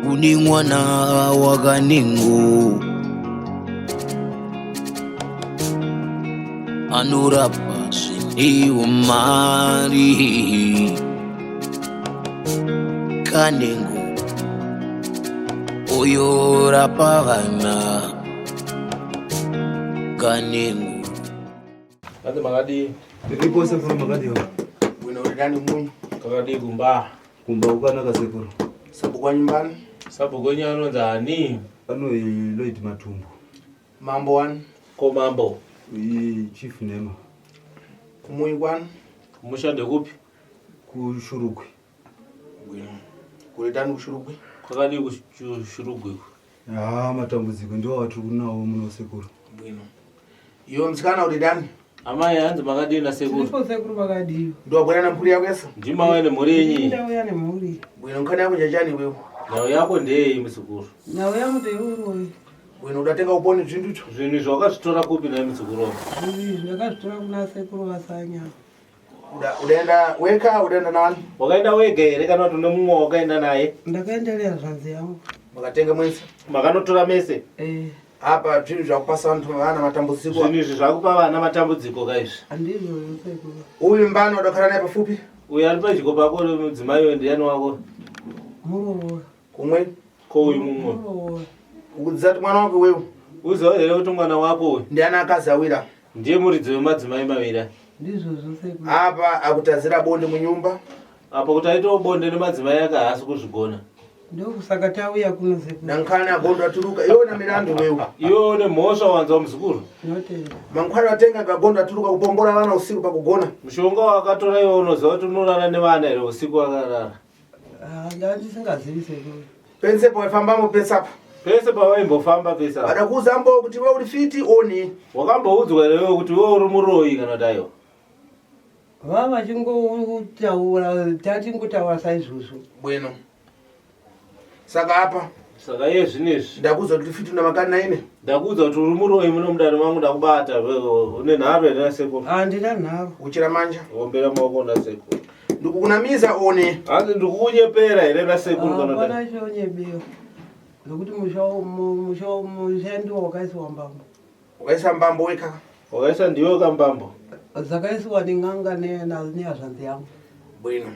Kune mwana wakanengo anorapa zvine umari Kanengo uyo rapa vana Kanengo. Hanzi makadii? Tiripo sekuru makadii? Bwino ulidani munyu. Kakadii kumba? Kumba kukanaka sekuru. Sabhuku wanyumbani? Sabhuku wenyu anonzi ani? Anoi Lloyd Matumbu. Mambo wani? Ko mambo? I Chief Nema. Kumunyu kwani? Kumusha ndekupi? Kushurugwi. Bwino. Kulidani kushurugwi? Kwakadii kushurugwi? Haa matambudziko ndiwo atiri kunawo muno sekuru. Bwino. Iwe msikana uri dani? Amai hanzi makadii nasekuru? Tiripo sekuru makadii? Ndowabwera nemhuri yako yese? Ndima uya nemhuri yenyu iyi. Ndauya nemhuri. Bwino nkhani yako njachani iwewe? Nhau yako ndeyei muzukuru? Nhau yangu ndeyeuroyi. Bwino udatenga upone zvinhu izvo? Zvinhu izvi wakazvitora kupi nhai muzukuru wangu? Zvinhu izvi ndakazvitora kuna sekuru vaSanya. Udaenda weka udaenda nani? Wakaenda wega here kana kuti une mumwe wakaenda naye? Ndakaenda nehanzvadzi yangu. Makatenga mwese? Makanotora mese? Eh. Apa zvinhu zvakupasa vanhu vana matambudziko. Zvinhu izvi zvakupa vana matambudziko ka izvi? Handizvo sekuru. Uyu mbani wadakara naye pafupi? Uyu ari pedyo pako mudzimai uyu ndiani wako? Muroora. Kumwe? Ko uyu mumwe? Ukudziza kuti mwana wako wewe? Uziva here kuti mwana wako uyu? Ndiani akazi awira? Ndiye muridzi wemadzimai maviri. Ndizvozvo sekuru. Apa akutazira bonde munyumba. Apa kuti aitewo bonde nemadzimai ake haasi kuzvigona. Ndokusaka tauya kuno sekuru. Nankana agondo aturuka iwe una milandu wewe. Iwe une mhosva wanzwa muzukuru. Ndinotenda. Mankwara atenga kagondo aturuka kupombora vana usiku pakugona. Mushonga wakatora iwe unoziva kuti unorara nevana here usiku wakarara? Ah, ndandisingazivi sekuru. Pese pawaifambamo pese apa. Pese pawaimbofamba pese apa. Vada kuuza mbo kuti iwe uri fiti oni. Wakamboudzwa here iwe kuti iwe uri muroyi kana kuti aiwa? Vava vachingotaura tatingotaura saizvozvo. Bwino. Saka apa. Saka iye zvinezvi. Ndakuudza kuti fiti una makani naine. Ndakuudza kuti uri muroyi muno mudare mangu ndakubata une nharo here nasekuru? Handina nharo. Uchira manja. Ombera maoko nasekuru. Ndikukunamiza one. Hanzi ndikukunyepera here nasekuru kana Hapana chonyebewa. Nokuti musha musha musha ndiwo wakaisiwa mbambo. Wakaisa mbambo weka. Wakaisa ndiwe kambambo. Dzakaisiwa nen'anga nehazvanzi yangu. Bwino.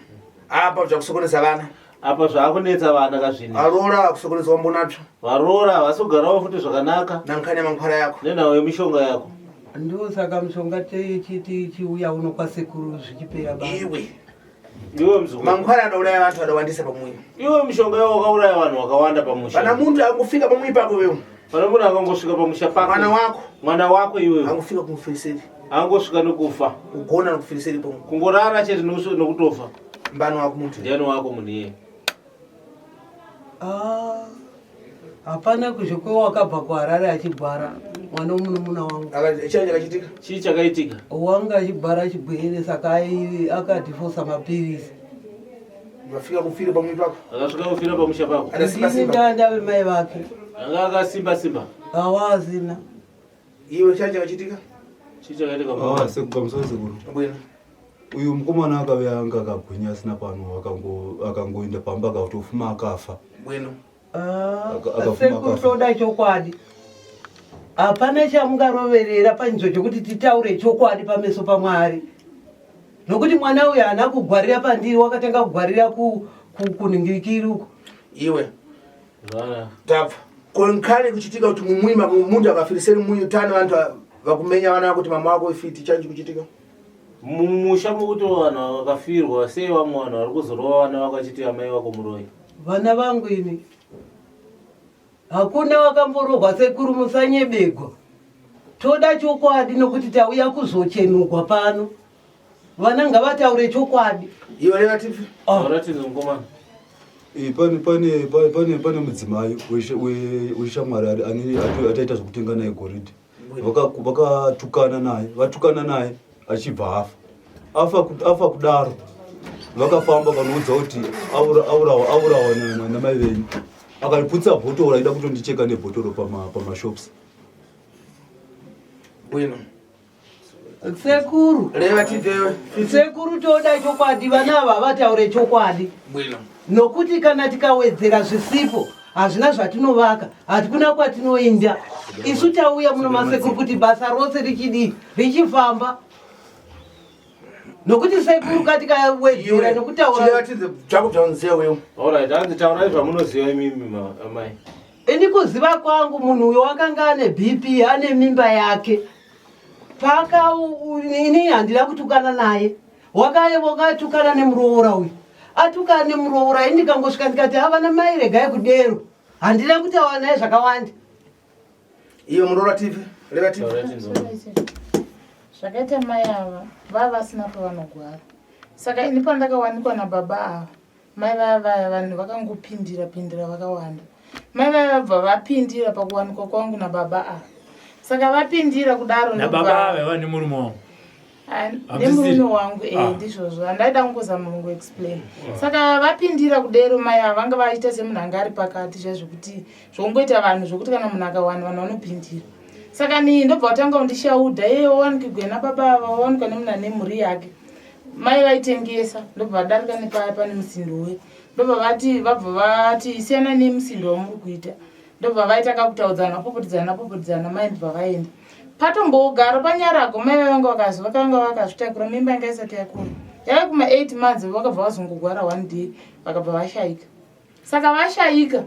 Apa zvakusokonesa vana. Apa zvakunetsa vana kazvini. Varoora akusokonesa wambonatsvo. Varoora havasi kugarawo futi zvakanaka. Nankhani yamankhwala yako. Nenhau yemishonga yako. Ndosaka mishonga tichiuya uno kwasekuru zvichipera baba. Iwe. Iwe mzukuru. Mankhwala adauraya vantu adawandisa pamwini. Iwe mishonga yawo wakauraya vanhu vakawanda pamusha. Kana muntu angofika pamwini pako wewe. Pana munhu akangosvika pamusha pako. Mwana wako. Mwana wako iwewe. Angofika kumufiriseri. Angosvika nokufa. Kugona nokufiriseri pomwe. Kungorara chete nokutofa. Mbano wako muntu. Ndiani wako munhu iyeye? Ah, hapana kuzhe kwewakabva kuharare achigwara mwana womunun'una wangu. Chii chakaitika? Chii chakaitika? Wanga achigwara chigwere saka akadifosa mapirisi. Vafika kufira pamwe pako. Akasvika kufira pamusha pako. Akasimba Ndini simba. ndandave mai vake. Anga akasimba simba. Hawazina. Iwe chii chakachitika? Chii chakaitika? Ah, sekuru pamusoro sekuru. Bwino. Uyu mukomana akauya anga akagwinya asina pano akangoenda pamba akatofuma akafa. Bwino. Ah, sekuru toda chokwadi. Hapana chamungaroverera panzvo chokuti titaure chokwadi pameso paMwari. Nokuti mwana uyu haana kugwarira pandiri, wakatanga kugwarira kunhingirikiri uko. Iwe. Tabva. Konkhani kuchitika kuti mumwima muntu akafiriseri munyu tani vantu vakumenya vana kuti mama wako ifiti chanji kuchitika. Mumusha mukuti vanhu vakafirwa sei vamwe vanhu vari kuzorova vana vako vachiti amai vako muroyi. Vana vangu ini hakuna wakamborohwa sekuru musanyebegwa. Toda chokwadi nokuti tauya kuzochenugwa pano. Vana ngavataure chokwadi. Iwe reva tipi? Oh. Ratidza mukomana. Eh, pane pane pane pane mudzimai weshamwari ane ataita zvekutenga naye goridhe. Vakatukana naye, vatukana naye achibva afa. Afa afa kudaro. Vakafamba vanoudza kuti aurawa aurawa namai venyu. Akariputsa bhotoro aida kutondicheka nebhotoro pama pamashops. Bwino. Sekuru. Reva tibvewe. Sekuru toda chokwadi vana ava vataure chokwadi. Bwino. Nokuti kana tikawedzera zvisipo. Hazvina zvatinovaka, hatikuna kwatinoinda. Isu tauya muno masekuru kuti basa rose richidii richifamba, nokuti sekuru katikawedzera nokutaura Chiratidze zvako zvaunoziva wewe. Alright, hanzi taurai zvamunoziva imimi amai. Ini kuziva kwangu munhu uyo wakanga ane BP, ane mimba yake. Paka ini handina kutukana naye, wakatukana nemuroora uyu, atukana nemuroora. Ini ndikangosvika ndikati, havana mai, regai kudero. Handina kutaura naye zvakawanda. Iwe muroora TV, reva TV. Taurai tinzwa. Zvakaita mai ava vava vasina pavanogwara, saka ini pandakawanikwa nababa ava, mai vaya vaya vanhu vakangopindira pindira vakawanda. Mai vaya vabva vapindira pakuwanikwa kwangu nababa ava, saka vapindira kudaro nababa ava vane murume wangu. Ah, Hamzisiri? nemurume wangu Ah. ndizvozvo handaida kungozama kungoexplain. Saka vapindira kudero, mai ava vanga vaita semunhu anga ari pakati zvezvekuti zvongoita vanhu zvokuti kana munhu akawana vanhu vanopindira. Saka nii ndobva watanga kundishaudha, iye wawanikigwe nababa ava, wawanikwa nemunhu ane mhuri yake. Mai vaitengesa, ndobva vadarika nepaya pane musindo uya, ndobva vati, vabva vati, siyana nemusindo wamuri kuita. Ndobva vaita kakutaudzana, popotidzana popotidzana, mai ndobva vaenda patombogara panyarago. Mai vavanga vakazi vakanga vakazvitakura, mimba yanga isati yakura, yave kuma 8 months. Vakabva vazongogwara one day, vakabva vashayika. Saka vashayika,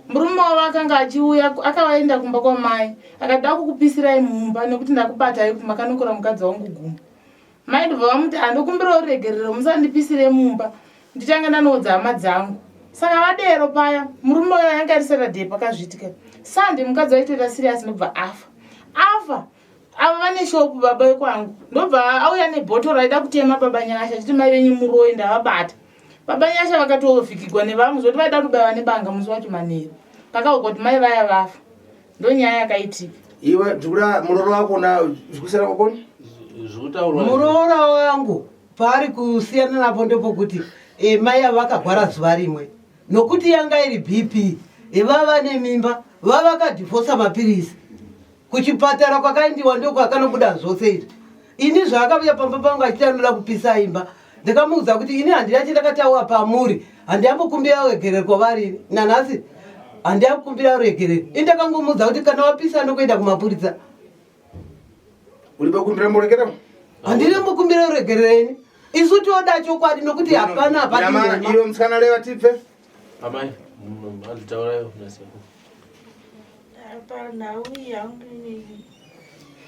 murume wavo akanga achiuya, akavaenda kumba kwamai, akada kukupisirai mumba nekuti ndakubatai kuti makanokora mukadzi wangu gumbo. Mai ndobva vamuti, handokumbirawo ruregerero, musandipisire mumba, ndichange ndanoudza hama dzangu. Saka vadero paya, murume uyo, yanga iri Saturday pakazviitika, Sunday mukadzi waitoita serious, ndobva afa. Afa ava vane shopu baba wekwangu ndobva auya nebhotoro aida kutema baba Nyasha, achiti, mai venyu muroi, ndavabata. Baba Nyasha vakatovhikigwa nevamwe zvoti vaida kutobaiwa nebanga musi wacho manheru pakaukwa kuti mai vaya vafa. Ndonyaya yakaitika. Iwe ndikuda muroora wako na zvikusiyana kwakoni. Zvekutaurwa. Muroora wangu paari kusiyana napo ndepokuti mai ava vakagwara zuva rimwe nokuti yanga iri BP, vava nemimba, vavakadhifosa mapirisi kuchipatara kwakaendiwa, ndokwakanobuda zvose izvi. Ini zvaakauya pamba pangu achiti anoda kupisa imba, ndakamuudza kuti ini handina chendakataura pamuri, handiyambokumbira ruregerero kwavari, nanhasi handiyakumbira ruregerero. Ini ndakangomuudza kuti kana wapisa ndokuenda kumapurisa. Uri kumbira muregerero? Handina mbokumbira ruregerero ini. Isu toda chokwadi nokuti hapana Nyamara, hapati. iwe musikana, reva tipfe. Amai, hanzi taurai nasekuru. Apa nhau yangu inini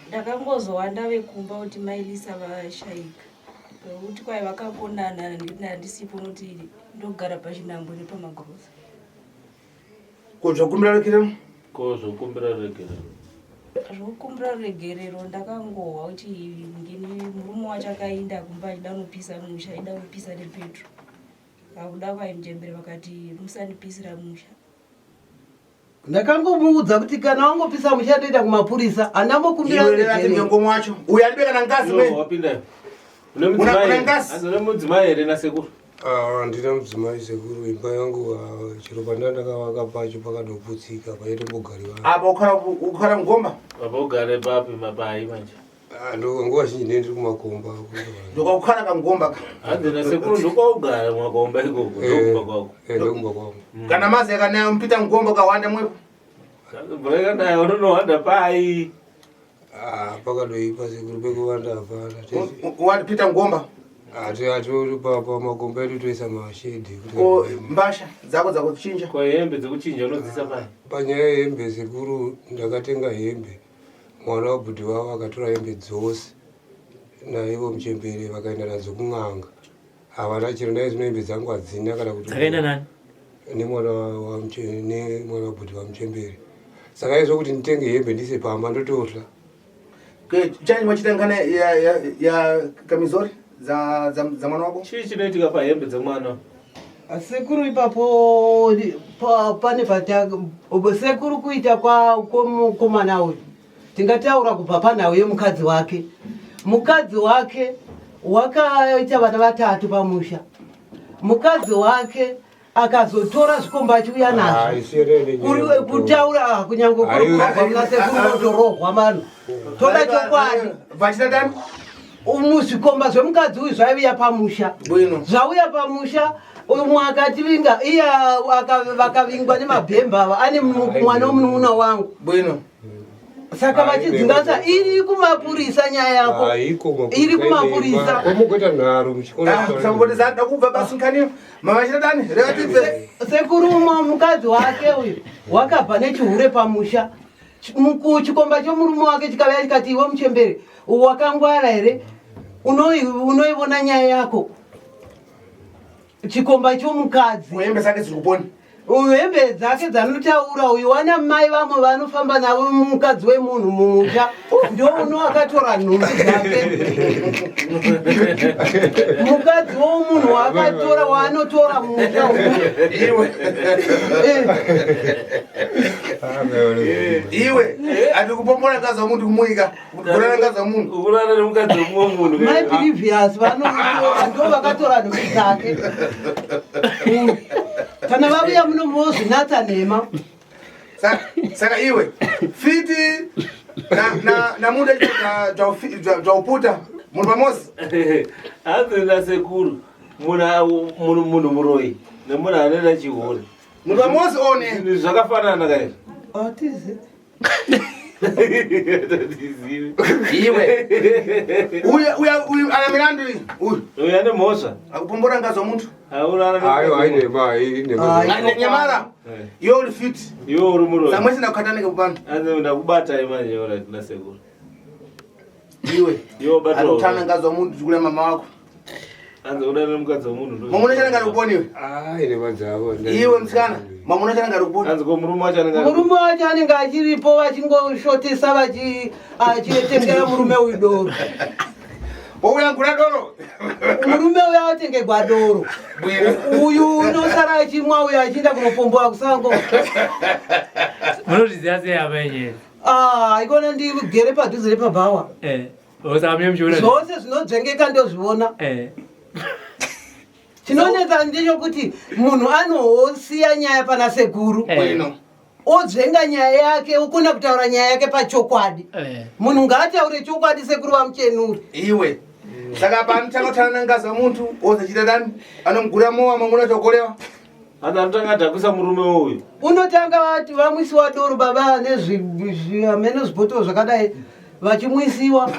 ndakangozowanda vekumba kuti mai Lisa vashayika, nokuti kwai vakakonana nekuti handisipo, nokuti ndogara pachinambo nepamagrosa. Ko zvokumbira ruregerero? Ko zvokumbira ruregerero? Zvokumbira ruregerero, ndakangohwa kuti ngini murume wacho akainda kumba achida kunopisa musha, aida kupisa nepetro. Kakuda kwai muchembere vakati, musandipisira musha. Ndakangomuudza kuti kana wangopisa musha ndoenda kumapurisa, handambokumbira Iwe reva ruregerero. timbe wacho. Uyu andibe kana ngazi Iwe me. wapinda. Une Una- mudzimai una here? ngazi? Hanzi une mudzimai here nasekuru? Ah, handina mudzimai sekuru. Imba yangu ah, chero panda ndakavaka pacho pakatoputsika, paitombogariwa. Apa ukara mugomba. Apa ugare papi, mapai manje? Ah, nguva zhinji ndee ndiri kumakomba. Ndokakukara kamugomba ka. Hanzi nasekuru ndokwaugara mumakomba ikoko, ndokumba kwako. Ndokumba kwangu. Kana mazi yakanaya mupita mugomba ukawanda mwepo. Mvura ikanaya unonohwanda pai? Ah, pakadoipa sekuru, pekuvanda hapana. Wandipita mugomba. Pamakomba edu toisa mashedhi kuti Ko mbasha dzako dzakuchinja? Ko hembe dzekuchinja unodzisa pai? Panyaya yehembe sekuru, ndakatenga hembe, mwana wabhudhi wavo akatora hembe dzose naivo muchembere, vakaenda nadzo kun'anga. Havana chero naizvino, hembe dzangu hadzina kana kuti. Dzakaenda nani? Nemwana nemwana wabhudhi vamuchembere. Saka izvo kuti nditenge hembe ndise pamba ndotohla. Chani mwachita ngana ya kamizori za mwana wako? Chii chinoitika pahembe dzemwana? Sekuru, ipapo pane pata sekuru kuita kwomukomana uyu, tingataura kubva panhau yemukadzi wake. Mukadzi wake wakaita vana vatatu pamusha. Mukadzi wake akazotora zvikomba achiuya nazvo. Kutaura kunyange kuri kubva muna sekuru, notorohwa vanhu, toda chokwadi. Vachita dani? Muzvikomba zvemukadzi uyu zvaiuya pamusha. Bwino. Zvauya pamusha. Umwe akativinga iye vakavingwa nemabhemba ava ane mwana wemunun'una wangu. Bwino. Saka vachidzinganisa iri kumapurisa nyaya yako. Iri kumapurisa. Kwamukuita nharo muchikoro. Ah, Sangoti da kubva basi nkaniyo. Mama chitadani reva tibve. Sekuru umwe mukadzi wake uyu wakabva nechihure pamusha. Chikomba chomurume wake chikauya chikati iwe muchembere wakangwara here? Unoivona nyaya yako. Chikomba chomukadzi. Hembe dzake dziri kupona. Uyu hembe dzake dzanotaura uyu wana mai vamwe vanofamba navo mukadzi wemunhu mumusha ndo uno akatora nhumbi dzake mukadzi womunhu waakatora waanotora mumusha uyu. Iwe. Iwe. Ati kupombora ngazi wemuntu kumuika. Kurara ngazi wemunhu. Kurara nemukadzi wemumwe munhu. Mai previous vanotora ndo vakatora nhumbi dzake. Kana vavuya muno mozvinatsa nhema. Saka iwe fiti na na na muda jauputa munhu pamozi. Hanzi nasekuru munhu munhu muroyi nemunhu anoita chihure. Munhu pamozi one. Zvinhu zvakafanana kaizvo. Atizi. Tizivi. Iwe. Uya uya uyu ana milandu iyi. Uyu. Uyu ane mhosva. Akupombora ngazi wemuntu. Aurara Ayo ainema inema. Nyamara. Iwe uri fiti. Iwe uri muroyi. Samwe sina kukatanike kupano. Hanzi ndakubata manje alright nasekuru. Iwe. Iwe ubatwa. Akutana ngazi wemuntu chikule mama wako. Hanzi urara nemukadzi wemunhu. Mwamuna chana ngari kuponi iwe. Ah inema dzavo. Iwe musikana. Mwamuna chana ngari kuponi. Hanzi ko murume wacho anenge ari- Murume wacho anenge achiripo vachingoshotesa achitengera murume uyu doro. Wouya ngura doro. Murume uyu atengegwa doro. Uyu unosara achimwa uyu achienda kunopomboa kusango. Munozviziva sei apa inyezi? Ah, ikona ndigere padhuze nepabhawa. Eh, saka mune muchiona. Zvose zvinodzvengeka ndozviona. Eh. Chinonetsa ndechekuti munhu anohosiya nyaya pana sekuru. Bwino. Odzvenga nyaya yake, okona kutaura nyaya yake pachokwadi. Eh. Munhu ngaataure chokwadi sekuru vamuchenuri. Iwe. Saka panotanga kutana ngazi wemuntu ozochita dani anomugura mowa mamuna chokolewa. Hanzi anotanga adhakwisa murume uyu. Unotanga vati vamwisiwa doro baba nezvamene zvibhotoro zvakadai vachimwisiwa.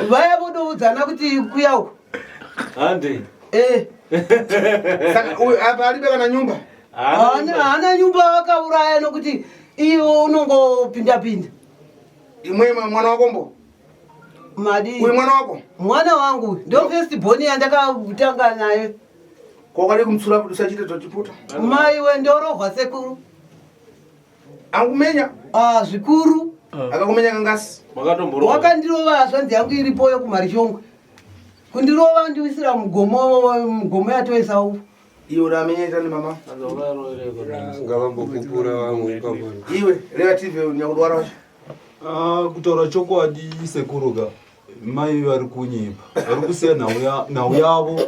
Vaya vodoudzana kuti kuya uku. Handi. Eh. Saka uyu apa alibe kana nyumba. Haana nyumba vakauraya nokuti iwo unongopinda-pinda. Imwe mwana wako mbo? Madi. Uyu mwana wako? Mwana wangu ndo first born yandakatanga naye. Kwakadi kumutsura kuti usachite zvachiputa. Maiwe ndorohwa sekuru. Angumenya? Ah, zvikuru. Akakumenya kangasi? Makatomborova. Wakandirova hazvanzi yangu iripoyo kumarishongwe. Kundirova ndiwisira mugomo mugomo yatoisa ufu. Iwe uramenya itani mama. Hanzi wakarovereko. Ngavambopupura vamwe ipapo. Iwe reva TV nyakudwara wacho. Ah, kutaura chokwadi sekuruka mai vari kunyepa vari kusiya nhau yavo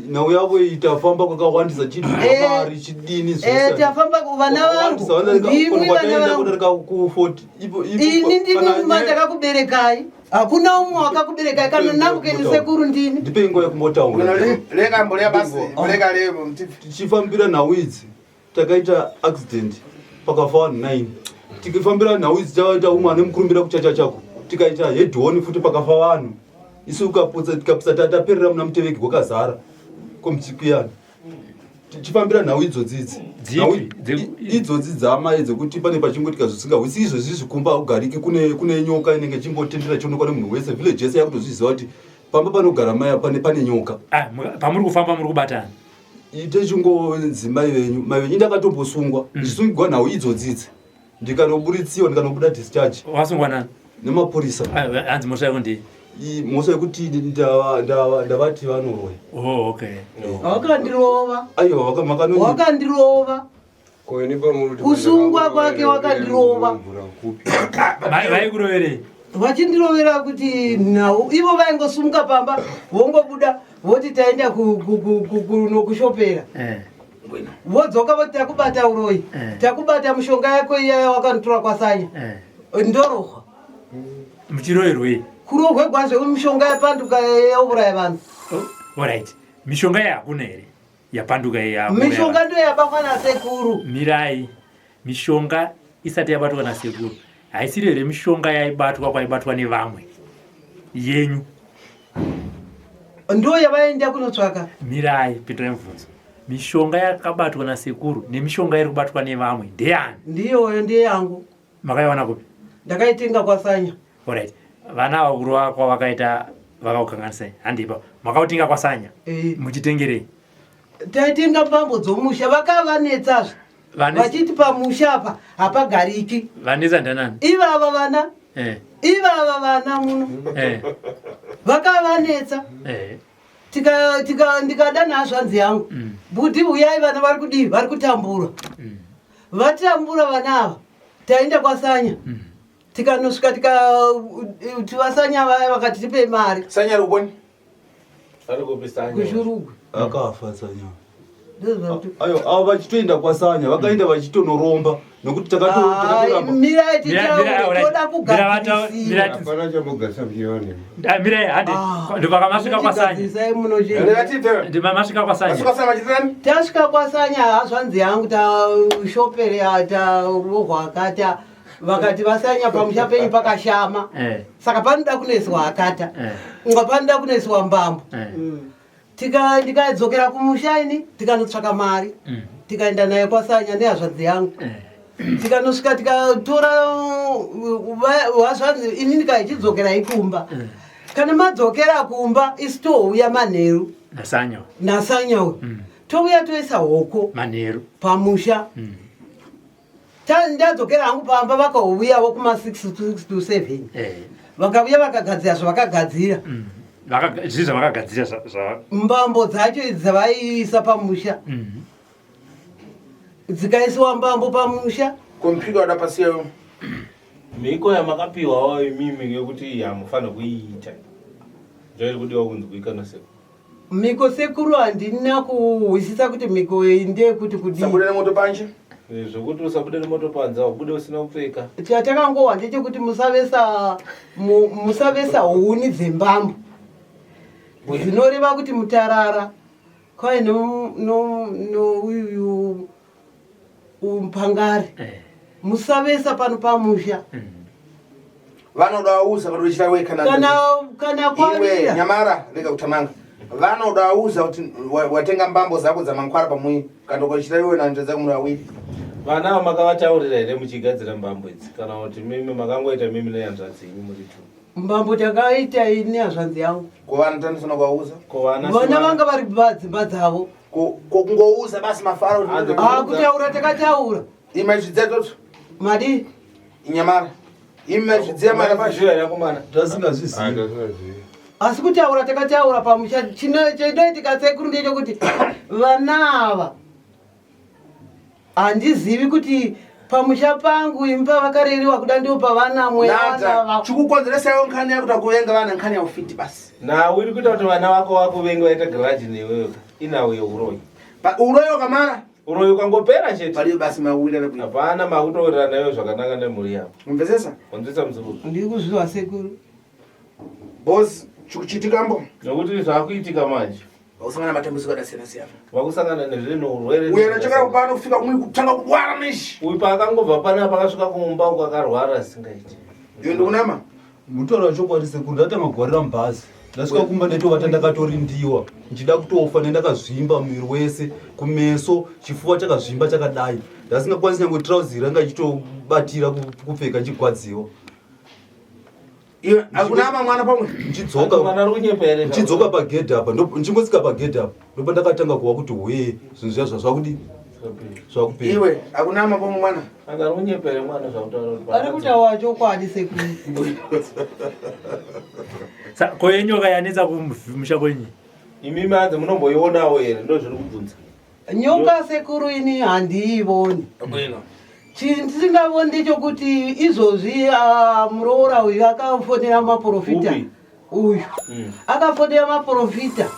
nhau yavo iyi tafamba kwakawandisa chidwa mari chidini Eh, tafamba vana vangu. Ndimwi vana vangu. kudarika ku40 Ini ndini ndakakuberekai. Hakuna umwe wakakuberekai kana namukeni sekuru ndini. ndipei nguva yekumbotaura Leka mbolea basi. Leka leo mtivi. tichifambira nhau idzi takaita accident pakafa vanhu 9 tikifambira nhau idzi takaita umwe ane mukurumbira kuchacha chako tikaita hedhoni futi pakafa vanhu isu ukaputsa tikaputsa taperera muna mutevegi kwakazara komuchikuyani tichifambira nhau idzodzi idzi Dzipi? Nhau idzodzi dzamai dzekuti pane pachingoitika zvisingahwisi izvozvi zvikumba haugariki kune kune nyoka inenge ichingotendera chionekwa nemunhu wese village yese yakutozviziva kuti pamba panogara mai pane pane nyoka Ah, pamuri kufamba muri kubatana. ite chingonzi mai venyu mai venyu ndakatombosungwa ndichisungigwa nhau idzodzi idzi ndikanobuditsiwa ndikanobuda discharge Wasungwa nani? nemapurisa Ah, Hanzi mhosva yako ndei? Mhosva yekuti ndavati vanoroya. Oh, okay. Wakandirova. Aiwa makanoni Wakandirova. Ko ini pamuri Kusungwa kwake wakandirova. Vaikuroverei? Vachindirovera kuti nhau ivo vaingosumuka pamba vongobuda voti taenda kunokushopera. Eh. Vodzoka voti takubata uroyi. Eh. Takubata mushonga yako iya wakanotora kwasanya. Eh. Ndorohwa. Muchiroverwei? Kurohwe gwazve mishonga yapanduka yauraya vanhu. Oh, alright. Mishonga iyi hakuna here? Yapanduka iyi yako. Mishonga ndiyo yabatwa nasekuru. Mirai. Mishonga isati yabatwa nasekuru. Haisiri here mishonga yaibatwa kwaibatwa nevamwe yenyu? Ndiyo yavaenda kunotsvaka. Mirai, pindurai mubvunzo. Mishonga yakabatwa nasekuru nemishonga iri kubatwa nevamwe ndeyani? Ndiyoyo ndiye yangu. Makaiwana kupi? Ndakaitenga kwaSanya. Alright. Vana ava kurova kwavakaita vakakukanganisai. Handipa. Makautenga kwaSanya. Eh. Muchitengerei? Taitenga mbambo dzomusha vakavanetsazve. Vachiti pamusha apa hapagariki. Vanetsa ndanani? Ivava vana. Eh. Ivava vana muno. Eh. Vakavanetsa. Eh. Tika tika ndikadana hazvanzi yangu. Bhudhi uyai vana vari kudii? Vari kutambura. Vatambura vana ava. Taenda kwaSanya. Tikanosvika tikati vaSanya vaya vakati tipe mari. Sanya ari kuponi? Ari kupi Sanya? KuShurugwi. Akafa Sanya. Ndozvati. Ayo, avo vachitoenda kwaSanya, vakaenda vachitonoromba nokuti takatoramba. Mirai titaure, toda kugadzirisiwa. Hapana chamugadzirisa muchiva nemi. Mirai hande. Ndopakamasvika kwaSanya. Gadzirisai munochii. Ndimamasvika kwaSanya. Tasvika kwaSanya hazvanzi yangu tashopere tarohwa akata vakati vaSanya pamusha penyu pakashama. Eh. Saka panoda kunoiswa akata. Eh. Nga panoda kunoiswa mbambo. Eh. Tika ndikadzokera kumusha ini tikanotsvaka mari. Tikaenda nayo kwaSanya nehazvanzi yangu. Tikanosvika tikatora hazvanzi ini ndikaichidzokera ikumba. Kana madzokera kumba isu touya manheru NaSanya. naSanya uyu. Touya toisa hoko Manheru. pamusha. Ndadzokera hangu pamba vakauyawo kuma 6 to 7. Eh. Vakauya vakagadzira zvavakagadzira. Zvii zvavakagadzira zva Mbambo dzacho idzi dzavaiisa pamusha. Dzikaisiwa mbambo pamusha. Kompyuta wada pasiyo. Mhiko yamakapiwawo imimi yekuti hamufaniri kuiita. Ndoiri kudiwa kunzwika nasekuru. Mhiko sekuru handina kuhwisisa kuti mhiko iyi ndeyekuti kudii. Usabude nemoto panje. Zvekuti usabude nemoto panze ubude usina kupfeka. Chatakangohwa ndechekuti musavesa musavesa huni dzembambo. Zvinoreva kuti mutarara kwai nouyu mupangari. Musavesa pano pamusha. Vanoda uza kuti uchita weka na Kana Iwe kwavira. nyamara rega kutamanga. Vanoda uza kuti watenga mbambo zako dzamankwara pamwe kana ukachita iwe na njodza muri awiri. Vana ava makavataurira here muchigadzira mbambo idzi kana kuti mimi makangoita mimi nehanzvadzi yenyu muri two? Mbambo takaita ini hazvanzi yangu. Ko vana tanisana kuauza? Ko vana Vana vanga vari padzimba dzavo. Ko kungouza basi mafaro. Ah, kutaura takataura. Ima zvidziya toto. Madi. Inyamara. Ima zvidziya mara pashi. Akomana. Tasingazvizivi. Asi kutaura takataura pamusha chinoitika sekuru ndechekuti vana ava handizivi kuti pamusha pangu imi pavakareriwa kuda ndipo pavana mweya Nata. Chikukonzeresa iwe nkhani yakuti akuvenga vana nkhani ya ufiti basi. Nhau iri kuita kuti vana vako vakuvenge vaita garaji newewe inhau yeuroyi. Uroyi wakamara. Uroyi ukangopera chete. Paliyo basi mawirana bwino. Hapana makutowirirana iwe zvakanaka nemhuri yako. Mvesesa? Wanzwisa muzukuru. Ndiri kuzviwa sekuru. Boss, chikuchitika mbo. Nokuti zvakuitika manje. Vakusangana matambudziko akasiyana siyana. Vakusangana nezvinhu urwere. Uye anachokera kupano kufika kumwe kutanga kudwara mishi. Uyu paakangobva panapa akasvika kumba uko akarwara asingaiti. Iyo ndikunama. Mutaura chokwadi sekuru ndatanga kugwarira mubhazi. Ndasvika kumba ndaitovata ndakatorindiwa. Ndichida kutofa nendakazvimba muviri wese, kumeso, chifuva chakazvimba chakadai. Ndasingakwanisi nyangwe trouser ranga ichitobatira kupfeka nchigwadziwa. Iwe akunama mwana pamwe. Nchidzoka. Mwana ari kunyepa here? Nchidzoka pagedhi apa, nchingosvika pagedhi apa. Ndopandakatanga kuwa kuti hwee, zvinhu zviya zvazvakudi zvakupera. Iwe akunama pamwe mwana. Anga ari kunyepa here mwana zvakutaura kuti Ari kutaura chokwadi sekuru. Ko yenyoka yanetsa kumusha kwenyu? Imimi hanzi munomboionawo here ndo zviri kubvunza. Nyoka sekuru ini handiivoni. Bwino. Chandisingavoni ndechekuti izvozvi muroora uyu akafonera maprofita. Upi? Uyu. Akafonera maprofita.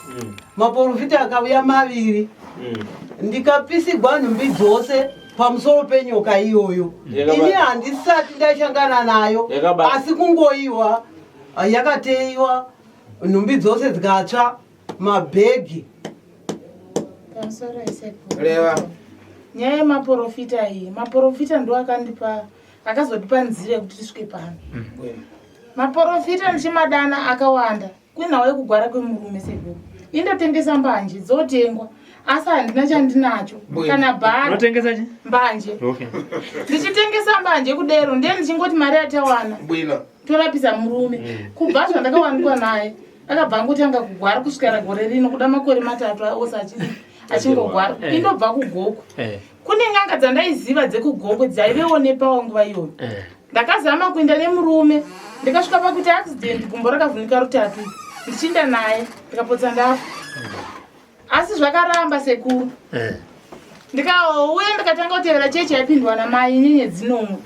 Maprofita akauya maviri. Ndikapisigwa nhumbi dzose pamusoro penyoka iyoyo. Ini handisati ndashangana nayo. Asi kungoiwa yakateiwa nhumbi dzose dzikatsva mabhegi. Pamusoro isekuru. Reva. Nyaya yemaporofita iyi, maporofita ndo akandipa akazotipa nzira yekuti tisvike pano. Maporofita ndichimadana akawanda kuinawo yekugwara kwemurume sekuru. Indotengesa mbanje dzotengwa asi handina chandinacho kana bhara. Unotengesa chi? Mbanje. Okay. Ndichitengesa mbanje kudero ndiye ndichingoti mari yatawana. Bwino. Torapisa murume. Kubva zvandakawanikwa naye akabva angotanga kugwara kusvikira gore rino kuda makore matatu ose achingogwara. Indobva kuGokwe. Kune n'anga dzandaiziva dzekuGokwe dzaivewo nepawo nguva iyoyo. Ndakazama kuenda nemurume ndikasvika pakuti accident gumbo rakavhunika rutatu ndichinda naye ndikapotsa ndafa. Asi zvakaramba sekuru. Ndikauya ndikatanga kutevera chechi yaipindwa namai nyenyedzi nomwe.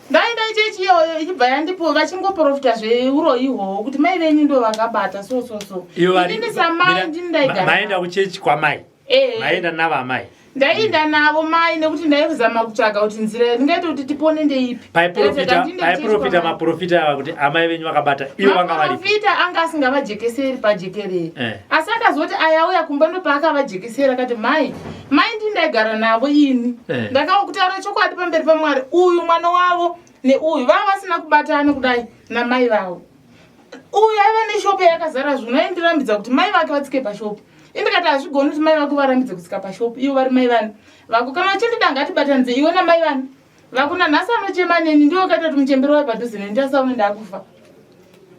Ndaenda chechi iyoyo ichibva yandipo vachingoprofita zveuroyi ihwohwo kuti mai venyu ndo vakabata so so so. Iyo vari- Inini samai ndini ndaigara. Maenda kuchechi kwamai. Maenda navo amai. Ndaienda navo mai nekuti ndaizama kutsvaga kuti nzira ndingaita kuti tipone ndeipi. Paiprofita maprofita ava kuti amai venyu vakabata ivo vanga varipo. Maprofita anga asingavajekeseri pajekerere. Asi akazoti ayauya kumba ndopaakavajekesera akati mai, mai ndini ndaigara navo ini. Ndakakutaura chokwadi pamberi paMwari uyu mwana wavo neuyu vava vasina kubatana kudai namai vavo. Uyu aiva neshopu yakazara zvino aindirambidza kuti mai vake vatsike pashopu. Indikati hazvigoni kuti mai vako varambidze kutsika pashopu ivo vari mai vani vako. Kana uchindida ngatibatanidze iwe namai vani vako. Nanhasi anochema neni ndiwo wakaita kuti muchembere wayo padhuze neni ndasaone ndakufa.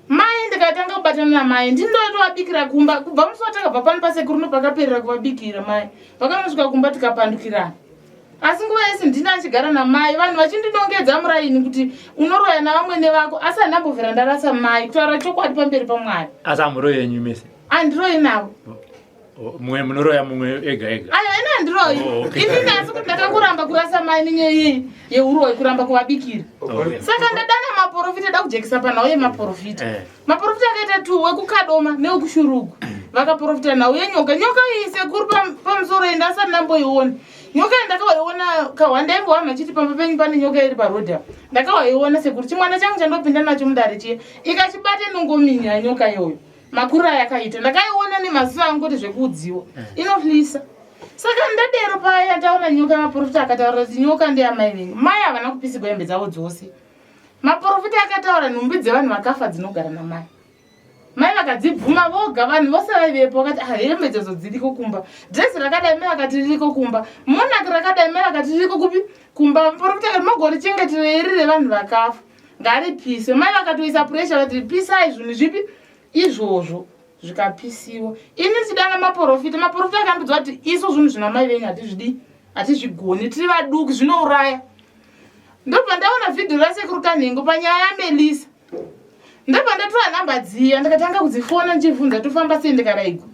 Mai ndikatanga kubatana namai ndindotovabikira kumba kubva musi watakabva pano pasekuru ndopakaperera kuvabikira mai. Vakanosvika kumba tikapandukirana. Asi nguva yese ndini achigara namai vanhu vachindinongedza muraini kuti unoroya navamwene vako asi handambobvira ndarasa mai kutaura chokwadi pamberi paMwari. Asi hamuroyi henyu mese? Handiroyi navo. Mumwe munoroya mumwe ega ega. Ayo ini handiroyi. Oh, okay. Inini asi kuti ndakangoramba kurasa mai nenyaya iyi yeuroyi kuramba kuvabikira. Okay. Saka ndadana maporofita da kujekesa panhau yemaporofita. Maporofita akaita two wekuKadoma newekuShurugwi. Vakaporofita nhau yenyoka. Nyoka iyi sekuru pamusoro iyi ndasati ndamboiona. Nyoka iyi ndakawaiona kahwanda ingohama ichiti pamba penyu pane nyoka iri parodhi apa. Ndakawaiona sekuru chimwana changu chandopinda nacho mudare chiya. Ikachibata inongominya nyoka iyoyo. Makuru ayakaita ndakaiona nemaziso angu kuti zvekuudziwa. Inohlisa. Saka ndadero paya ndaona nyoka maporofita akataura kuti nyoka ndeyamai venyu. Mai havana kupisigwa hembe dzavo dzose. Maporofita akataura nhumbi dzevanhu vakafa dzinogara namai. Mai vakadzibvuma voga vanhu vose vaivepo vakati ah hembe idzodzo dziriko kumba. Dress rakadai mai vakati ririko kumba. Monarch rakadai mai vakati ririko kupi kumba. Maporofita akati mogorichengetera iri revanhu vakafa. Ngaripiswe. Mai vakatoisa pressure vakati pisai zvinhu zvipi izvozvo zvikapisiwa. Ini ndichidana maporofita, maporofita akandiudza kuti isu zvinhu zvina mai venyu hatizvidi, hatizvigoni, tiri vaduku zvinouraya. Ndobva ndaona vhidhiyo rasekuru Kanhengo panyaya yaMelisa. Ndobva ndatora nhamba dziya ndikatanga kudzifona ndichibvunza tofamba sei ndikaraigwa.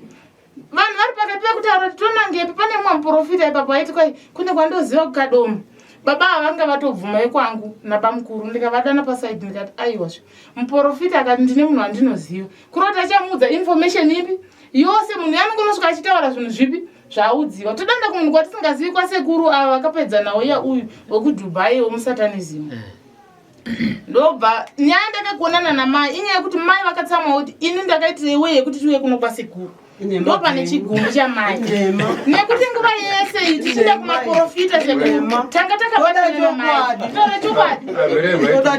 Vanhu vari pakati pekutaura kuti tonangepi pane mumwe muporofita ipapo aiti kwai kune kwandoziva kuKadoma. Baba ava vanga vatobvuma vekwangu nabamukuru ndikavadana pasaidi ndikati aiwazve. Muporofita akati ndine munhu wandinoziva. Kuroti achamuudza information ipi yose munhu yanongonosvika achitaura zvinhu zvipi zvaaudziwa. Todanda kumunhu kwatisingazivi kwasekuru ava vakapedza nhau yauyu wekuDubai wemusatanism. Ndobva nyaya ndakakuonana namai inyaya yekuti mai vakatsamwa kuti ini ndakaitirei wei yekuti tiuye kuno kwasekuru. Ndopane chigumbu chamai. Nekuti nguva yese iyi tichienda kumaporofita sekuru tanga takabatana namai. Taura chokwadi.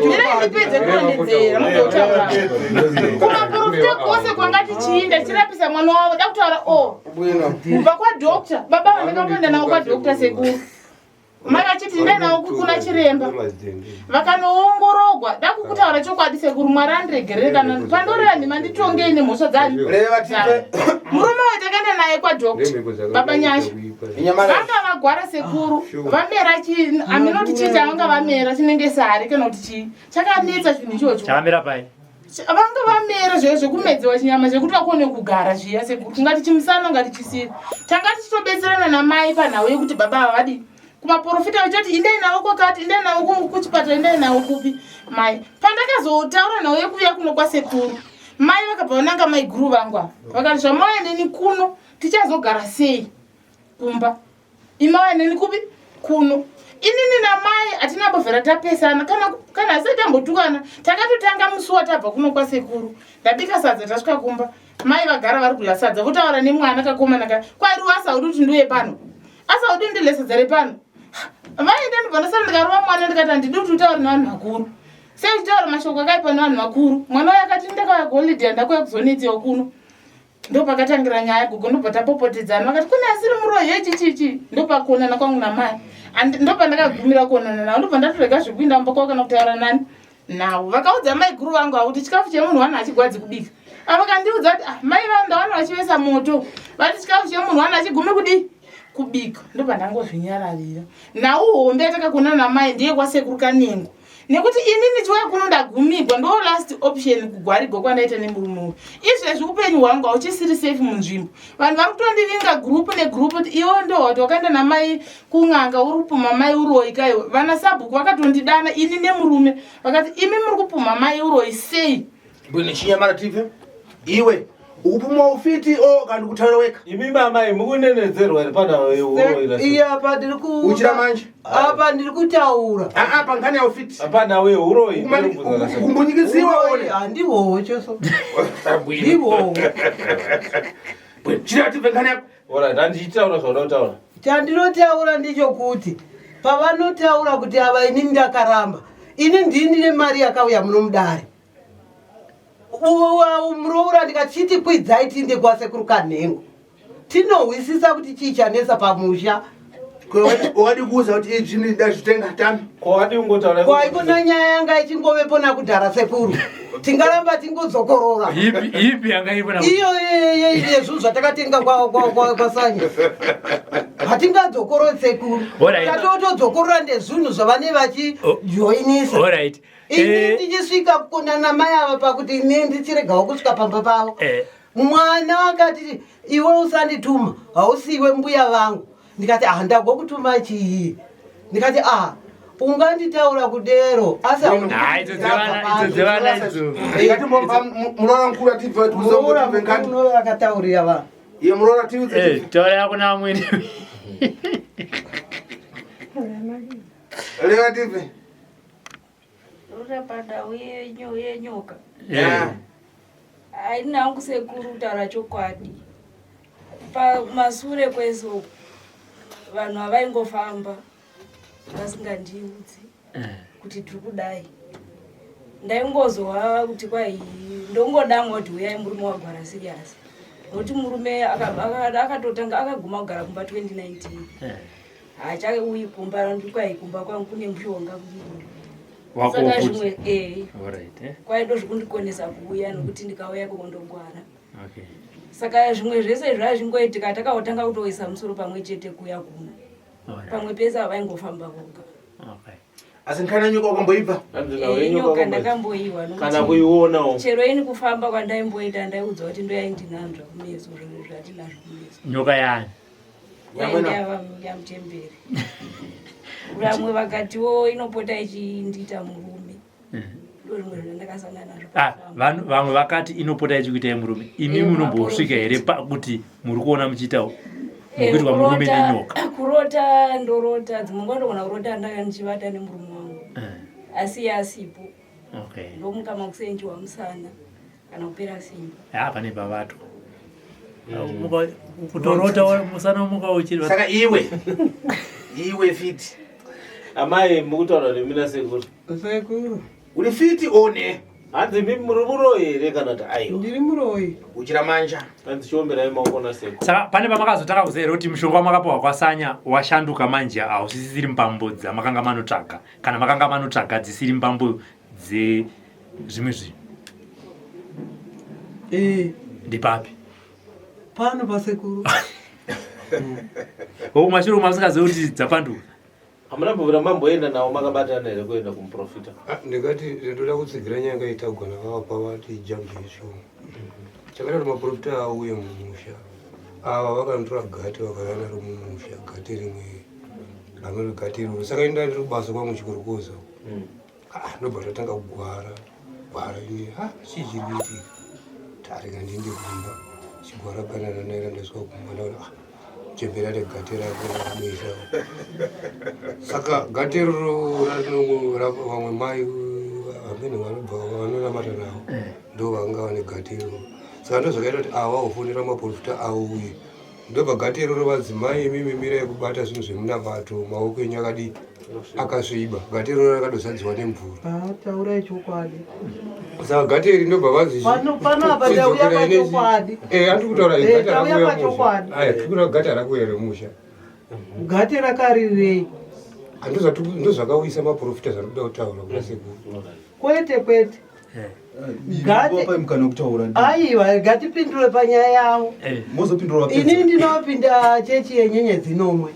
Mirai ndipedze kurondedzera mugotaura. Kumaporofita kwose kwanga tichiinda tichirapisa mwana wavo da kutaura o. Kubva kwadoctor baba vandakapinda navo kwadoctor sekuru. Mai vachiti ndai navo kuna chiremba. Vakanoongorogwa da kukutaura chokwadi sekuru Mwari andiregerere kana pandoreva nhema nditongei nemhosva dzani. Murume wacho takaenda naye kwadoctor baba Nyasha. Vanga vagwara sekuru vamera chi aminoti chii chavanga vamera chinenge sari kana kuti chii chakanetsa chinhu ichocho. Chakamera pai? Vanga vamera zve zvekumedzewa chinyama zvekuti vakone kugara zviya sekuru tingati chimusana ungati chisiri. Tanga tichitobetserana namai panhau yekuti baba ava vadii kumaporofita vachati indai navo kwakati indai navo kuchipatara indai navo kupi mai. Pandakazotaura nhau yekuuya kuno kwasekuru mai vakabva vananga mai guru vangu ava vakati zvamauya neni kuno tichazogara sei kumba imauya neni kupi kuno. Inini namai hatina mbovhera tapesana kana kana asati tambotukana. Takatotanga musi watabva kuno kwasekuru. Ndabika sadza tasvika kumba. Mai vagara vari kudya sadza votaura nemwana kakomana ka. Kwari wasaudi kuti ndiuye pano. Asaudi ndidye sadza repano. Vaenda ndobva ndasara ndikarova mwana ndikati handidi kuti utaure nevanhu vakuru. Sei uchitaura mashoko akaipa nevanhu vakuru? Mwana uyo akati ndakauya kuholiday ndakauya kuzonetsewa kuno. Ndopakatangira nyaya gogo ndobva tapopotedzana vakati kune asiri muroyi yechichichi ndopakuonana kwangu namai ndopandakagumira kuonana navo ndobva ndatorega zvekuinda mumba kwavo kana kutaura nani navo vakaudza mai guru vangu avo kuti chikafu chemunhu wani hachigwadzi kubika avakandiudza kuti ah, mai vangu ndawana vachivesa moto vati chikafu chemunhu wani hachigumi kudii kubika ndobva ndangozvinyararira nhau hombe yatakakonana namai ndiye kwasekuru kanengo nekuti ini ndichiuya kuno ndagumigwa ndo last option kugwarigwa kwandaita nemurume uyu izvezvi upenyu hwangu hauchisiri safe munzvimbo vanhu vari kutondivinga group negroup kuti iwe ndo wati wakaenda namai kun'anga uri kupumha mai uroyi kaiwe vana sabhuku vakatondidana ini nemurume vakati imi muri kupumha mai uroyi sei Bwino chinyamara tive. Iwe ukupumwa ufiti o kana kutaura weka. Imi mama mukunenedzerwa here pana weuro Iye apa ndiri ku Uchira manje. Apa ndiri kutaura. Ah ah pangani ya ufiti. Hapana wewe uroi. Kumbunyikiziwa one. Handiwowo chose. Ndiwowo. Bwino chira tive ngani yako. Alright, handichitaura zvauda kutaura. Chandinotaura ndichokuti pavanotaura kuti ava inini ndakaramba ini ndini ndine mari yakauya muno mudare muroora ndikachiti kwidzai tiinde kwasekuru kanhengo tinohwisisa kuti chii chanetsa pamusha Wakadi kuuza kuti izvi ndazvitenga tami. Kwadi ungotaura. Kwaikona nyaya yanga ichingovepo nakudhara sekuru tingaramba tingodzokorora Ipi ipi yanga iripo na iyo yezvinhu zvatakatenga kwasanya hatingadzokorori sekuru Alright. tatotodzokorora ndezvinhu zvavane vachijoinisa Alright. Ini Eh. ndichisvika kuna namai ava pakuti ini ndichiregawo kusvika pamba pavo Eh. mwana akati iwe usandituma hausiwe mbuya vangu ndikati ah ndagokutuma chii ndikati ah unganditaura kudero asi Ah, idzo dzevana idzo dzevana idzo. Ngatimbomba muroora mukuru atibve Muroora tuzongo ngani. mukuru akataurira vanhu Iye muroora tiudze. Eh, taura yako namwene. Leva tive. Rora pandau yenyoka. Eh. Haina hangu sekuru kutaura chokwadi. Pamasure kwese uku vanhu havaingofamba vasingandiudzi kuti tiri kudai. Ndaingozowa kuti kwai ndongodamwa kuti huyai murume wagwara serious. Nokuti murume akatotanga akaguma kugara kumba 2019. Haachauyi kumba ndikwai kumba kwangu kune mushonga. Wako Saka futi. zvimwe eh Alright. Eh. kwai ndozvikundikonesa kuuya nokuti ndikauya ikoko ndogwara. Okay. Saka zvimwe zvese zvazvingoitika takaotanga kutoisa musoro pamwe chete kuuya kuno. Alright. Pamwe pese havaingofamba voga. Okay. Asi nkana nyoka wakamboibva. Nyoka ndakamboiwa nokuti Kana kuionawo. Chero ini kufamba kwandaimboita ndaiudzwa kuti ndoyaindinanzva kumeso zvinhu zvatinazvo kumeso. Nyoka yani. Yainge yamuchembere. Vamwe vakatiwo inopota ichindiita murume. Ndo zvimwe zvandakasangana nazvo. Ah, vanhu vamwe vakati inopota ichikuitai murume. Imi Eh, munombosvika here pakuti muri kuona muchiita mukuitwa murume nenyoka. Kurota ndorota dzimwe nguva ndogona kurota ndanga ndichivata nemurume wangu Eh, asi iye asipo. Okay. Ndomuka makuseni wamusana kana kupera simba. Ah, pane pavatwa. Muka kutorota musana muka uchiri. Saka iwe. Iwe fiti. Amai mukutaura nemi nasekuru. Sekuru. Uri fiti one. Hanzi imi muri muroyi here kana kuti aiwa? Ndiri muroyi. Uchira manja. Hanzi chiomberai maoko nasekuru. Saka pane pamakazotanga kuziva here kuti mushonga wamakapiwa kwasanya washanduka manje hausisiri mbambo dzamakanga manotsvaga kana makanga manotsvaga dzisiri mbambo dzezvimwe zvinhu Eh, ndipapi pano pasekuru kumashure umu masingazivi kuti dzapanduka Hamuna mbovira mamboenda nawo makabatana here kuenda kumuprofita? Ndingati ndoda kutsigira nyaya yanga navava pavati jambi izvo. Chakaita kuti maprofita auye mumusha. Ava vakanotora gati vakauya naro mumusha, gati rimwe ramero gati iroro. Saka ini ndanga ndiri kubasa kwangu chikorokoza. Ah, ndobva ndatanga kugwara. Gwara ini, ah, chii chiri kuitika? Tarika ndiende kumba. Chigwara panana naira ndasvika kumba ndaona ah, Muchembere ane gate rake rakadoisa. Saka gate iroro vamwe mai vamene vanobva vanonamata navo ndo vanga vane gate iroro. Saka ndozvakaita kuti awa ofonera maprofita auye. Ndobva gate iroro vadzimai imimi mirai kubata zvinhu zvemunamato maoko enyu akadii akasviba. Gate iroro rakadozadziwa nemvura. Ah, taurai chokwadi. Saka gate iri ndobva vanzi Pano pano apa tauya pachokwadi. Eh, andiri kutaura Eh, gate tauya rakuuya pachokwadi. musha. Aya, tiri kutaura gate rakuuya remusha. Gate rakarirei? Ndozvakauyisa maprofita zvandikuda kutaura kuna sekuru. Kwete kwete. Gate Vapai mukana wekutaura. Aiwa, ngatipindure panyaya yavo. Mozopindura vapedza. Ini ndinopinda chechi yenyenyedzi nomwe.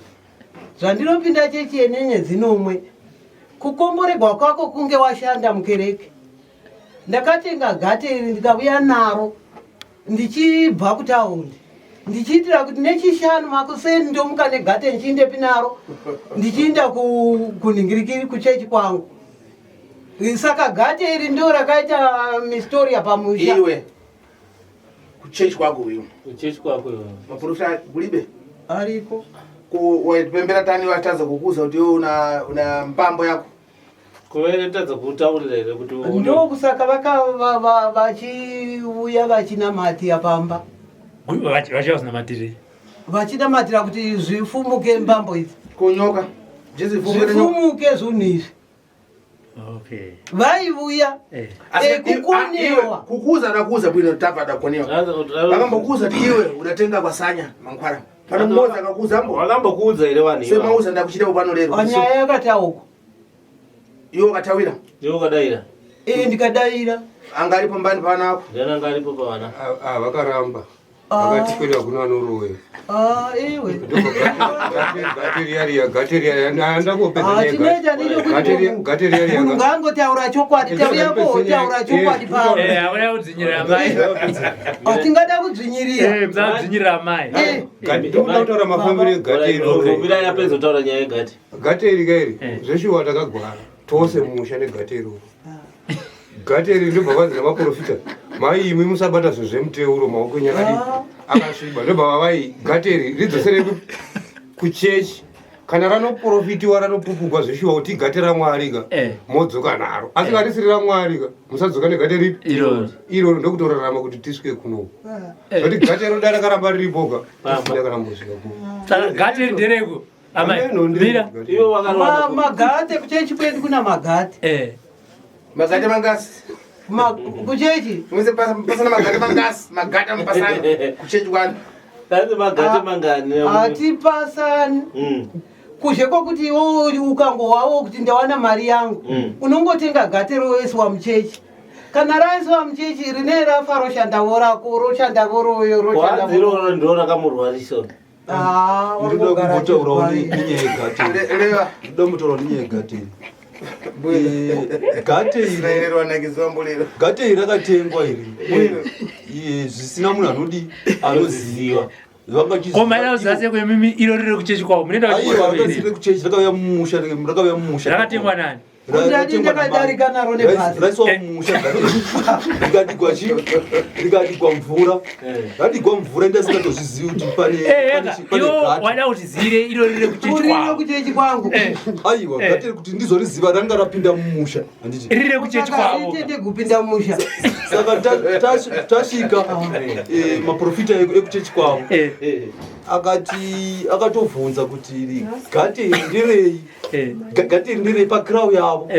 Zvandinopinda chechi yenyenyedzi nomwe, kukomboregwa kwako kunge washanda mukereke. Ndakatenga gate iri ndikauya naro ndichibva kutaundi ndichiitira kuti nechishanu makuseni ndomuka negate ndichiindepi naro ndichiinda kunhingirikiri kuchechi kwangu. Saka gate iri ndo rakaita mistoria pamusha. Iwe kuchechi kwako iwe. Kuchechi kwako iwe. Maprofita kulibe? Ariko. Waipembera tani watadza kukuza kuti iwe una una mpambo yako. Kuveretadza kutaurira here kuti uone- Ndokusaka vachiuya vachinamatira pamba. Vachiuya kuzonamatirei? Vachinamatira kuti zvifumuke mbambo idzi. Kunyoka. Zvifumuke zvinhu izvi. Okay. Vaiuya kukonewa. Kukuza nakuza bwino tabva dakonewa. Vakambokuza kuti iwe unatenga kwasanya mankwara. Pano mmoza akakuza mbo. Wakambokuudza here vanhu ivavo? Semauza ndakuchita upano lero. Nyaya yakatauka. Iwe ukatawira. Iwe ukadaira. Eh, ndikadaira. Anga aripo mbani pavana ako? Ndiani anga aripo pavana? Ah, vakaramba. Vakati kwenda kuna anoroya. Ah, iwe. Gate riya riya, gate riya riya. Ndakopedza Ah, nyaya chinoita gate. ndechekuti Gate riya, gate riya riya. Munhu ngaangotaura chokwadi, tauya kotaura chokwadi pano. Eh, hakuna kudzvinyirira mai. Hatingada kudzvinyirira. Eh, musadzvinyirira mai. Ndokuda kutaura mafambiro egate iri. Mira yapedza kutaura nyaya yegate. Gate iri kairi, zveshuwa takagwara tose mumusha negate iroro. Gate iri ndobva vanzi namaprofita, mai imwi musabata zvinhu zvemuteuro maoko enyu akadii akasviba. Ndobva vavai gate iri ridzoserei kuchechi. Kana ranoprofitiwa ranopupugwa zveshuwa kuti igate raMwari ka, modzoka naro. Asi kana risiri raMwari ka, musadzoka negate ripi? Iroro. Iroro ndokutorarama kuti tisvike kuno. Zvoti gate roda rakaramba riripo ka, tisina kana mbosvika kuno. Saka gate iri ndereko. Amai, mira. Magate kuchechi kwedu kuna magate. Eh. Magate mangasi. Kuchechi. Mwese pasana magate mangasi, magate amupasana kuchechi kwanu. Kanzi magate mangani? Hatipasani. Kuzhe kwokuti iwe ukangowawo kuti ndawana mari yangu, unongotenga gate roiswa muchechi. Kana raiswa muchechi rine rafa roshandavo rako, roshandavo royo, Kwanzi roshandavo. iroro ndiro rakamurwarisa. Ah, Ndinoda wangogara kumbotaurawo achirwara. nenyaya yegate. Ndinoda kumbotaurawo nenyaya yegate. Gate iri gate iri rakatengwa iri zvisina munhu anodi anoziva. Ko mai nauziva sei imimi iro riri kuchechi kwavo? Munoenda kuchechi Aiwa, kwavo here? rakasiri kuchechi rakauya mumusha rakauya mumusha. Rakatengwa nani? Ndati ndakadarika naro nebhasi. Raiswa mumusha rikadigwa chi rikadigwa mvura. Radigwa mvura ndasingatozvizivi kuti pane Eh, pane ega, chi- pane iwo gate. wada kuti zire iro riri kuchechi Uriro kwavo. kuchechi kwangu. Aiwa, gate kuti ndizoriziva ranga rapinda mumusha. Handiti. Riri kuchechi kwavo. Tete kupinda mumusha. Saka tasvika maprofita ekuchechi kwavo akati akatovhunza kuti iri gate iri nderei gate iri nderei pakirau yavo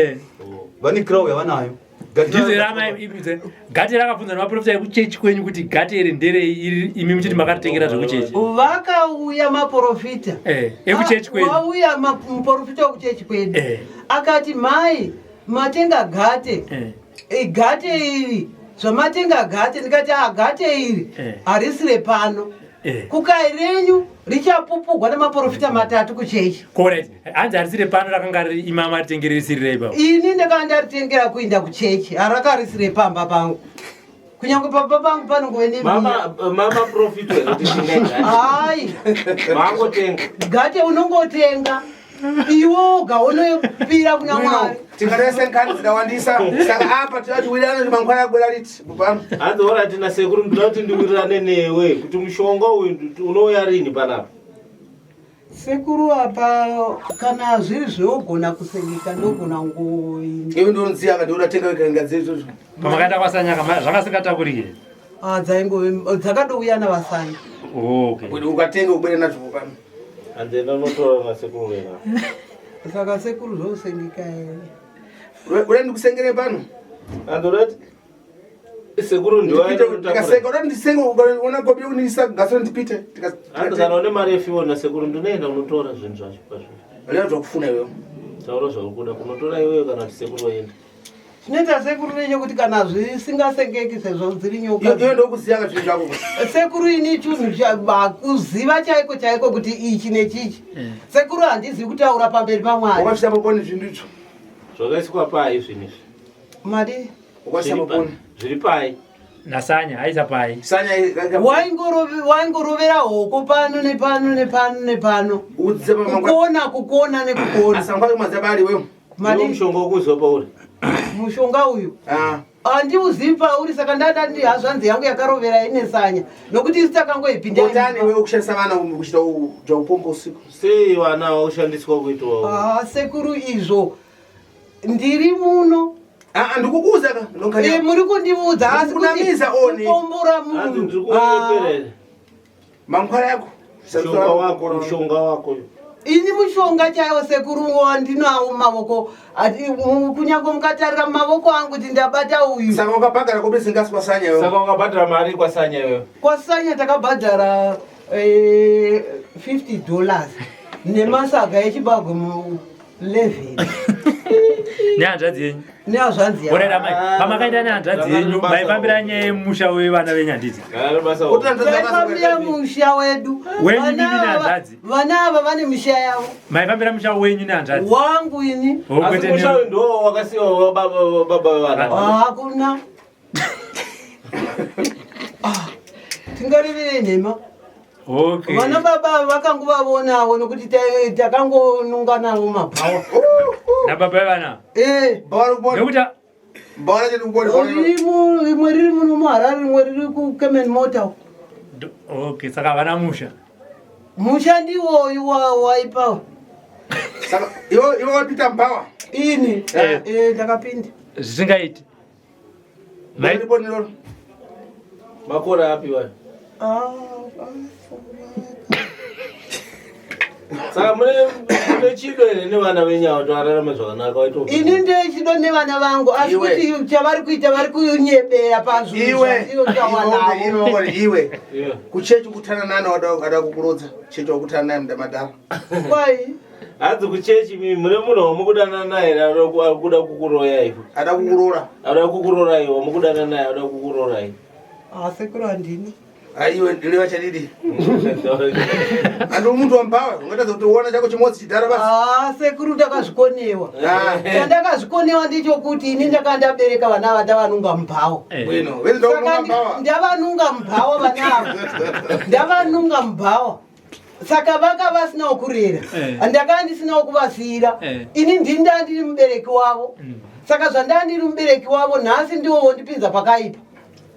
vane kirau yavanayo. Gate Ndizvo here amai ibvunze. Gate rakabvunza nemaprofita ekuchechi kwenyu kuti gate iri nderei iri imi muchiti makaritengera zvekuchechi. Vakauya maprofita. Ekuchechi kwenyu. Wauya muprofita wekuchechi kwedu. Akati mai matenga gate. Gate iri zvamatenga gate ndikati ah gate iri harisi repano. Kukai renyu richapupugwa nemaprofita matatu kuchechi. Correct. Hanzi harisiri pano rakanga riri imi maritengera risiri rei baba. Ini ndakanga ndaritengera kuinda kuchechi harakarisire pamba pangu. Kunyange pamba pangu panongove nembiya. Mama profit here kuti tengai gate. Hai. Mangotenga. Gate unongotenga. Iwe woga unopira kuna Mwari. Tingarese nkani dzikawandisa. Saka apa tinoti wirirana kuti mangwana agwera riti kupano. Hanzi ora tina sekuru ndinoda kuti ndiwirirane newe kuti mushonga uyu unouya rini panapa. Sekuru apa kana zviri zveogona kusengeka ndogona kungoinda. Iwe ndonziya ka ndoratenga wega ngadzi izvozvo. Pamakaenda kwaSanyaka zvanga here? Ah, dzaingove dzakadouya navasanya. Okay. Kuti ukatenga ubwere nazvo pano. Hanzi enda unotora nasekuru wena. Saka sekuru zvosengeka here? Uri ndikusengere pano? Hanzi urati sekuru ndiwaikaseka uda ndisenga ukaona gobi unisa gaso ndipite. Hanzi kana une mari yefiwo nasekuru ndinoenda unotora zvinhu zvacho pazvo. Leo zvakufuna iwewe. Taura zvauri kuda kunotora iwewe kana kuti sekuru vaenda. Zvinoita sekuru nechekuti kana zvisingasengeki sezvo dziri nyoka. Iwe ndokuziya zvinhu zvako. Sekuru ini chinhu kuziva chaiko chaiko kuti ichi nechichi. Sekuru handizivi kutaura pamberi paMwari. Wakasvisa poponi zvinhu izvo. Zvakaiswa pai zvinhu izvi? Madi. Wakasvisa poponi. Zviri pai? Nasanya aisa pai. Sanya Waingorovera hoko pano nepano nepano nepano. Kukona kukona nekukona. Asangwa kumadzabari wewe. Madi. Mushonga wokuzwa pauri. Mushonga uyu. Ah. Handiuzivi pauri saka ndada ndi hazvanzi yangu yakarovera ine sanya nokuti isu takangoipinda. Botani wewe kushandisa vana kuchita upombo usiku. Sei vana vakushandiswa kuitwa? Ah, sekuru izvo ndiri muno. Ah, ndikukuudza ka. Eh, muri kundiudza asi kuti Ndikukunamiza oni. kupombora Hanzi ndiri munhu. Ah, kunyepera here? Mangwara yako. Mushonga wako, mushonga wako. Ini mushonga chaiwo sekuru wandinawo mumavoko kunyange mukatarira mumavoko angu kuti ndabata uyu. Saka wakabhadhara kobe singasi kwasanya iwewe. Saka wakabhadhara mari kwasanya iwewe. Kwasanya takabhadhara $50 nemasaga echibagwe mu 11 Nehanzvadzi yenyu. Nehanzvadzi yangu. Orera mai, pamakaenda nehanzvadzi yenyu, maifambira nyaya yemusha wevana venyu handiti? Taifambira musha wedu. Wenyu Vana mimi ava- nehanzvadzi. Vana ava vane misha yavo. Maifambira musha wenyu nehanzvadzi. Wangu ini. Oh, Asi kwete musha uyu ndiwo wakasiyiwa baba baba vevana. Hakuna. Ah, Tingareverei nhema. Okay. Vana baba vakanguvavonawo nokuti takangonunga navo mabhawa. Nababa vevana. Eh. Nekuti Rimwe riri muno muHarare, rimwe riri kuKemen Mota. Okay, saka havana musha. Musha ndiwoyu waipawo. Saka iwe iwe wapita mbawa. Ini. Eh. Eh, ndakapinda. Zvisingaiti. Mai Makore api wayo? Ah, Saka mune mune chido here nevana venyu ava kuti vararame zvakanaka waito. Ini ndechido nevana vangu asi Iwe. kuti chavari kuita vari kunyebera pazvinhu Iwe. zvandinotaura Iwe navo. iwe iwe. Kuchechi kutana nani wada kukurodza. Chechi wakutana naye mudamada. Kwai. Hanzi kuchechi mimi mune munhu wamukudanana naye here ari kuda kukuroya iwe. Ada kukuroora. Ada kukuroora iwe wamukudanana naye ada kukuroora iwe. Ah, sekuru handini. Aiwe ndiliwa chadidi. Andi umuntu wambawa ungatadza kuti uona chako chimodzi chidhara basi. Ah, sekuru ndakazvikonewa. Ah. Chandakazvikonewa ndichokuti ini ndakanga ndabereka vana ava ndavanunga mubhawa. Bwino, wezi ndakununga Saka mbawa. ndavanunga mubhawa vana ava. Ndavanunga mubhawa. Saka vaka vasinawo kurera. Eh. Ndakanga ndisinawo kuvasiyira. Eh. Ini ndini ndandiri mubereki wavo. Saka zvandandiri mubereki wavo nhasi ndiwo wondipinza pakaipa.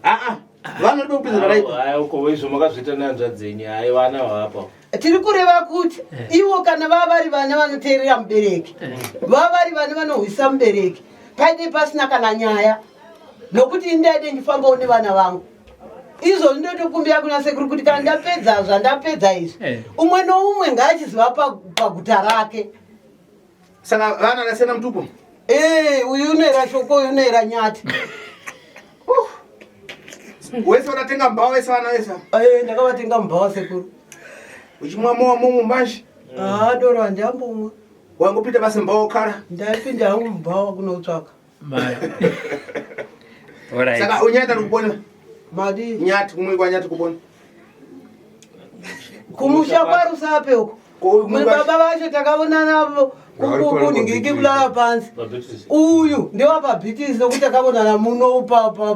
Ah ah. Vanoda kupinza pakaipa. Hayi uko izvo makazviita nehanzvadzi yenyu hayi vana vapa. Tiri kureva kuti ivo kana vava vari vana vanoteerera mubereki, vava vari vana vanohwisa mubereki, paine pasina kana nyaya, nokuti ini ndaide ndifambawo nevana vangu. Izvozvi ndotokumbira kuna sekuru kuti kana ndapedza zvandapedza izvi, Eh. umwe noumwe ngaachiziva paguta rake. Saka vana vakasiyana mutupo. Ee, uyu unoera shoko, uyu unoera nyati. Wese wakatenga mbawa wese vana wese. Eh, ndakavatenga mubhawa sekuru. Uchimwa mowa momo manje. Ah, doro handiambomwa. Wangopinda basi mbawa ukara. Ndaipinda hangu mubhawa kunotsvaka. Mai. Alright. Saka unyati ari kupona. Madi. Nyati kumwe kwa nyati kupona. Kumusha kwaRusape uko. Kumwe kwa- Baba vacho takaonana kuningiki kulala pansi. Uyu ndewapabhitisi nokuti takaonana muno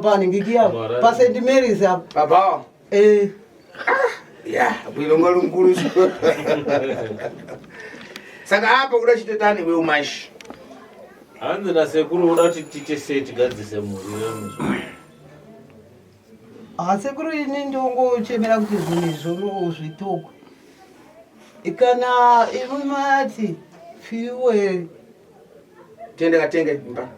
paningiki apa pa St Mary's apa. Baba. Eh. Ya, bwino ngwalunkulu. Saka apa kuda chitetani wewe umashi. Hanzi nasekuru uda kuti tiite sei tigadzise mhuri yedu. Ah, sekuru ini ndongochemera kuti zvinhu izvozvo zvitokwe. Kana imi mati fiwe Tende katenge imba.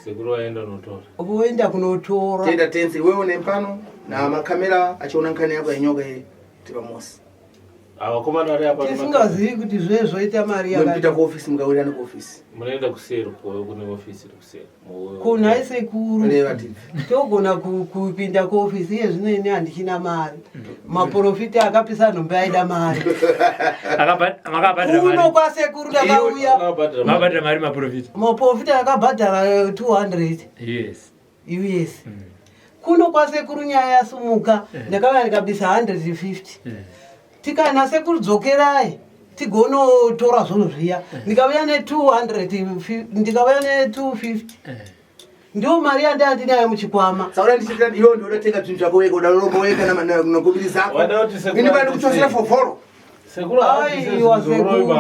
Sekuru vaenda unotora. Voenda kunotora. Tenda tenzi iwewe une pano na makamera achiona nkani yako yenyoka iyi tipa mosi. Avakomana vari apa Tisingazivi kuti zve zvoita mari Munopinda yakati. kuofisi mukawirirana kuofisi. Munoenda kuseri kune ofisi iri kuseri. Kunhai sekuru. Reva tibve. Togona kupinda kuofisi iye zvino ini handichina mari. Maprofita akapisa nhombe aida mari. Makabhadhara Kuno mari. kwasekuru ndakauya. Makabhadhara mari maprofita. Maprofita akabhadhara 200 Yes. US. Kuno kwasekuru nyaya yasumuka ndakauya ndikabisa 150. Tikana sekuru dzokerai tigonotora zvinhu zviya. Ndikauya ne200 ndikauya ne250. Ndiyo mari yandandinayo muchikwama. Saura ndichitira iwe ndiwe unotenga zvinhu zvako wega uda lombo wega na zako. Wada kuti sekuru Ini bani aite kuchosera sei? foforo. Sekuru Aiwa sekuru.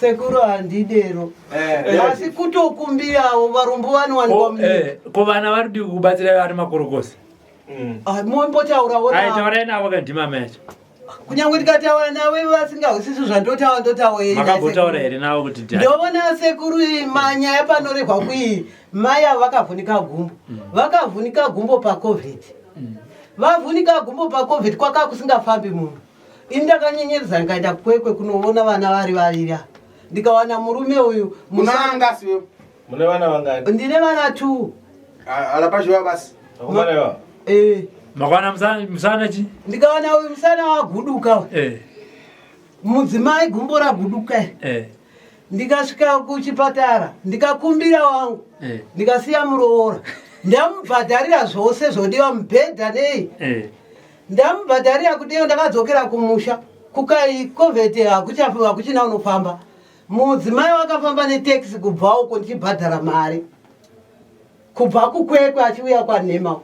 Sekuru handidero. Eh. Asi kutokumbirawo varombo vanowanikwa munyika. Ko vana vari kuti kubatsira vari makorokosa. Ah, Mombotaurawo Ai navo. taurai navo kandima macho. Kunyange tikataura navo vasingahwisisi zvandotaura ndotaura yei. Makambotaura here navo kuti dad? Ndovona sekuru iyi manyaya panorehwa kuii mai avo vakavhunika gumbo. Vakavhunika gumbo paCovid. Vavhunika gumbo paCovid kwaka kusingafambi munhu. Ini ndakanyenyeredza ndikaenda kukwekwe kunoona vana vari vaviri ava. Ndikawana murume uyu Unanga siwe. Mune vana vangani? Ndine vana 2. Alapashiwa basi. Vakomana ivava? Eh. Makawana musana chi? Ndikawana uyu musana waguduka. uyu. Eh. Mudzimai gumbo raguduka. iri. Eh. Ndikasvika kuchipatara ndikakumbira wangu. Eh. Ndikasiya muroora. Ndamubhadharira zvose zvodiwa mubhedha nei. Eh. Ndamubhadharira kudeyo ndakadzokera kumusha. Kukai covid hakuchafi hakuchina unofamba. Mudzimai wakafamba netekisi kubva uko ndichibhadhara mari. Kubva kukwekwe achiuya kwanhema uko.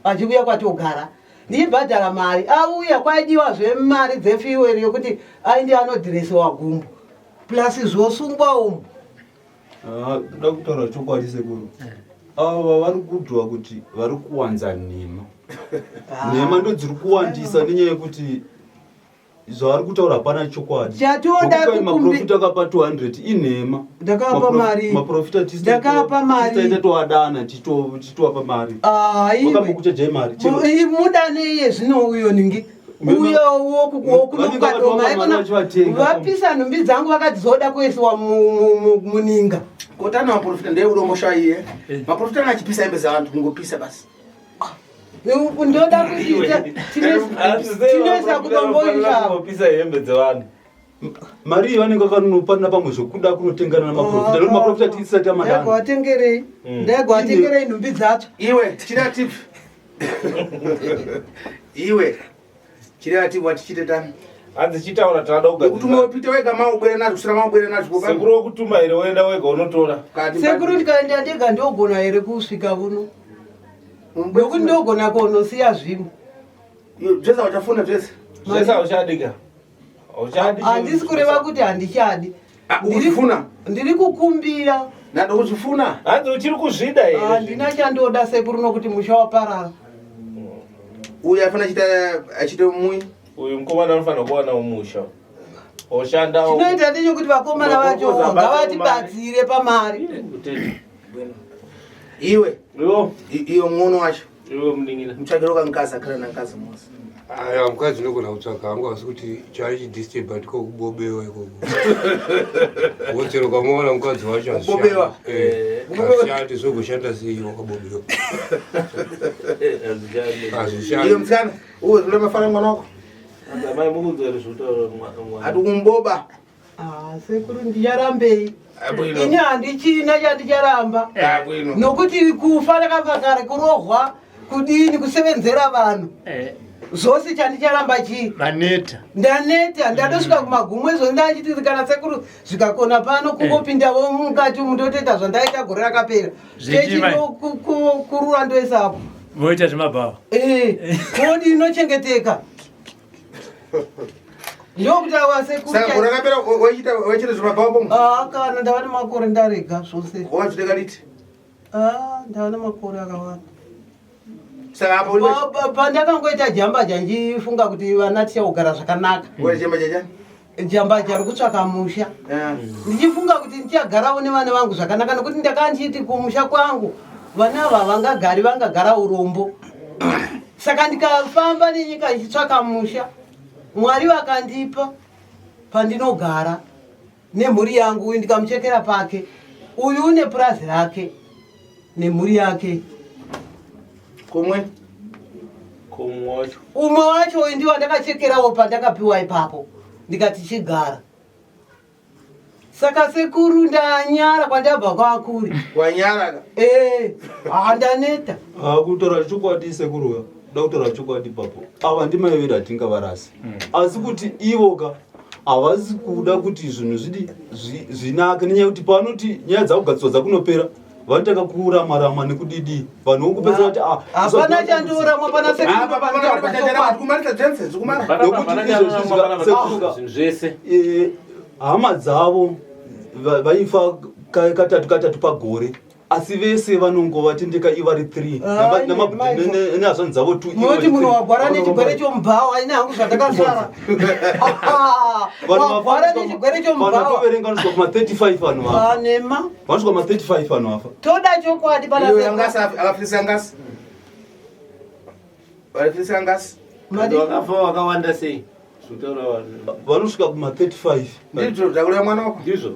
Achiuya kwatogara. Ndichibhadhara mari. Auya kwaidiwa zvemari dzefiweri yokuti ainde anodhiresiwa gumbo. Plus zvosungwa umu. Ah, kuda kutaura chokwadi sekuru ava vari kudhwa kuti vari kuwanza nhema nhema ndo dziri kuwandisa nenyaya yekuti zvavari kutaura hapana chokwadi Chatoda Zvokuti kukumbi- maprofita akapa 200 inhema Ndakapa mari. maprofita Ndakapa mari. tisaita toadana tichitovapa mari Ah, iwe. vakambokuchajai mari chero Mudane iye zvino uyo ningi uyo Vanenge wokunokwadoma vakatopa mari vachivatenga. vapisa nhumbi dzangu vakati zoda kuisiwa muninga Kotana maprofita ndiye urombo shaiye. Maprofita anachipisa hembe dzavantu kungopisa basi. Ndoda kuita tinoisa kudomboisha Kupisa hembe dzevanhu. mari iyi vanenge vakanopanana pamwe zvokuda kunotengana namaprofita nekuti maprofita tisati amadana ndagoatengerei ndagoatengerei nhumbi dzacho Iwe chira tip. Iwe chira tip watichite tani. Hanzi chitaura tinoda Kutuma kugadzirisa. upite wega maubwere nazvo kusira maubwere nazvo. Sekuru wokutuma here woenda wega unotora. Sekuru ndikaenda ndega ndogona here kusvika kuno nokuti ndogona konosiya zvimwe Zvese uchafuna zvese. Zvese hauchadika. Hauchadi. Handisi kureva kuti handichadi. Ukuzvifuna? Ndiri kukumbira. Nado kuzvifuna. Hanzi uchiri kuzvida here? Handina chandoda sekuru nokuti musha waparara. Uyu afana achita achite mui. Uyu mukomana anofanira kuwana umusha. Oshanda. Chinoita ndechekuti vakomana vacho ngavatibatsire pamari. Iwe. Iwe mwono wacho. Iwe munin'ina. Mutsvagiro kankazi akhala nankazi mose. Aya mukadzi ndogona kutsvaga hangu asi kuti chari chidisturba ndiko kubobewa ikoko. Wochero ukamuona mukadzi wacho Kubobewa? hazvishandi zvogoshanda sei wakabobewa. Iwe Hazvishandi. musikana, uwe zvoda mafana mwana wako. Amai mukunzwa here zvekutaura mwana. Ati kumboba. Ah, sekuru ndicharambei. Ini handichina chandicharamba. Nokuti kufa ndakafa kare kurohwa kudini kusevenzera vanhu. Zvose chandicharamba chii? Maneta. Ndaneta ndatosvika kumagumo izvo ndachiti kana sekuru zvikakona pano kungopindavo mukati umu ndotoita zvandaita gore rakapera. Zvechimai. Chechinokurura ndoisapo. Voita zvemabhawa. Eh, kodi inochengeteka. Ndokuti awa sekuru. Saka gore rakapera waichita waichita zvemabhawa pomwe. Ah, kana ndava nemakore ndarega zvose. Wazviteka liti? Ah, ndava nemakore akawanda. Saka apo Pandakangoita jamba janjifunga kuti vana tichagara zvakanaka. Waita jamba jajani? Jambaja rekutsvaka musha ndichifunga kuti ndichagarawo nevana vangu zvakanaka nokuti ndakanga ndichiti kumusha kwangu vana ava vangagari vangagara urombo saka ndikafamba nenyika ndichitsvaka musha mwari vakandipa pandinogara nemhuri yangu uyu ndikamuchekera pake uyu une purazi rake nemhuri yake kumwe kumwe wacho umwe wacho uyu ndiwo ndakachekerawo pandakapiwa ipapo ndikati chigara saka sekuru ndanyara kwandabva kwakuri wanyara ee handaneta Ah, kutaura chokwadi sekuru da kutaura chokwadi papo ava ndimai vedu hatingavarasi asi kuti ivoka havasi kuda kuti zvinhu zvidi zvinake nenyaya yekuti panoti nyaya dzakugadzirwa dzakunopera vanotanga kurama-rama nekudidi vanhu vokupedzera kuti ah, hapana chandoramwa pana nekuti izvozvi sekuruka zvese hama dzavo vaifa katatu katatu pagore asi vese vanongovatendeka ivari 3 Ah, nehazvanzi dzavo 2 munoti munhu wagwara nechigwere chomubhawa ine hangu zvandakasara wagwara nechigwere chomubhawa vatoverenga vanosvika kuma 35 vanhu vafa anema vanosvika kuma 35 vanhu vafa toda chokwadi pana akafirisa ngasi varifirisa ngasi Madi- vakafa vakawanda sei zvitaura vanhu vanosvika kuma 35 ndizvo zvakureva mwana wako ndizvo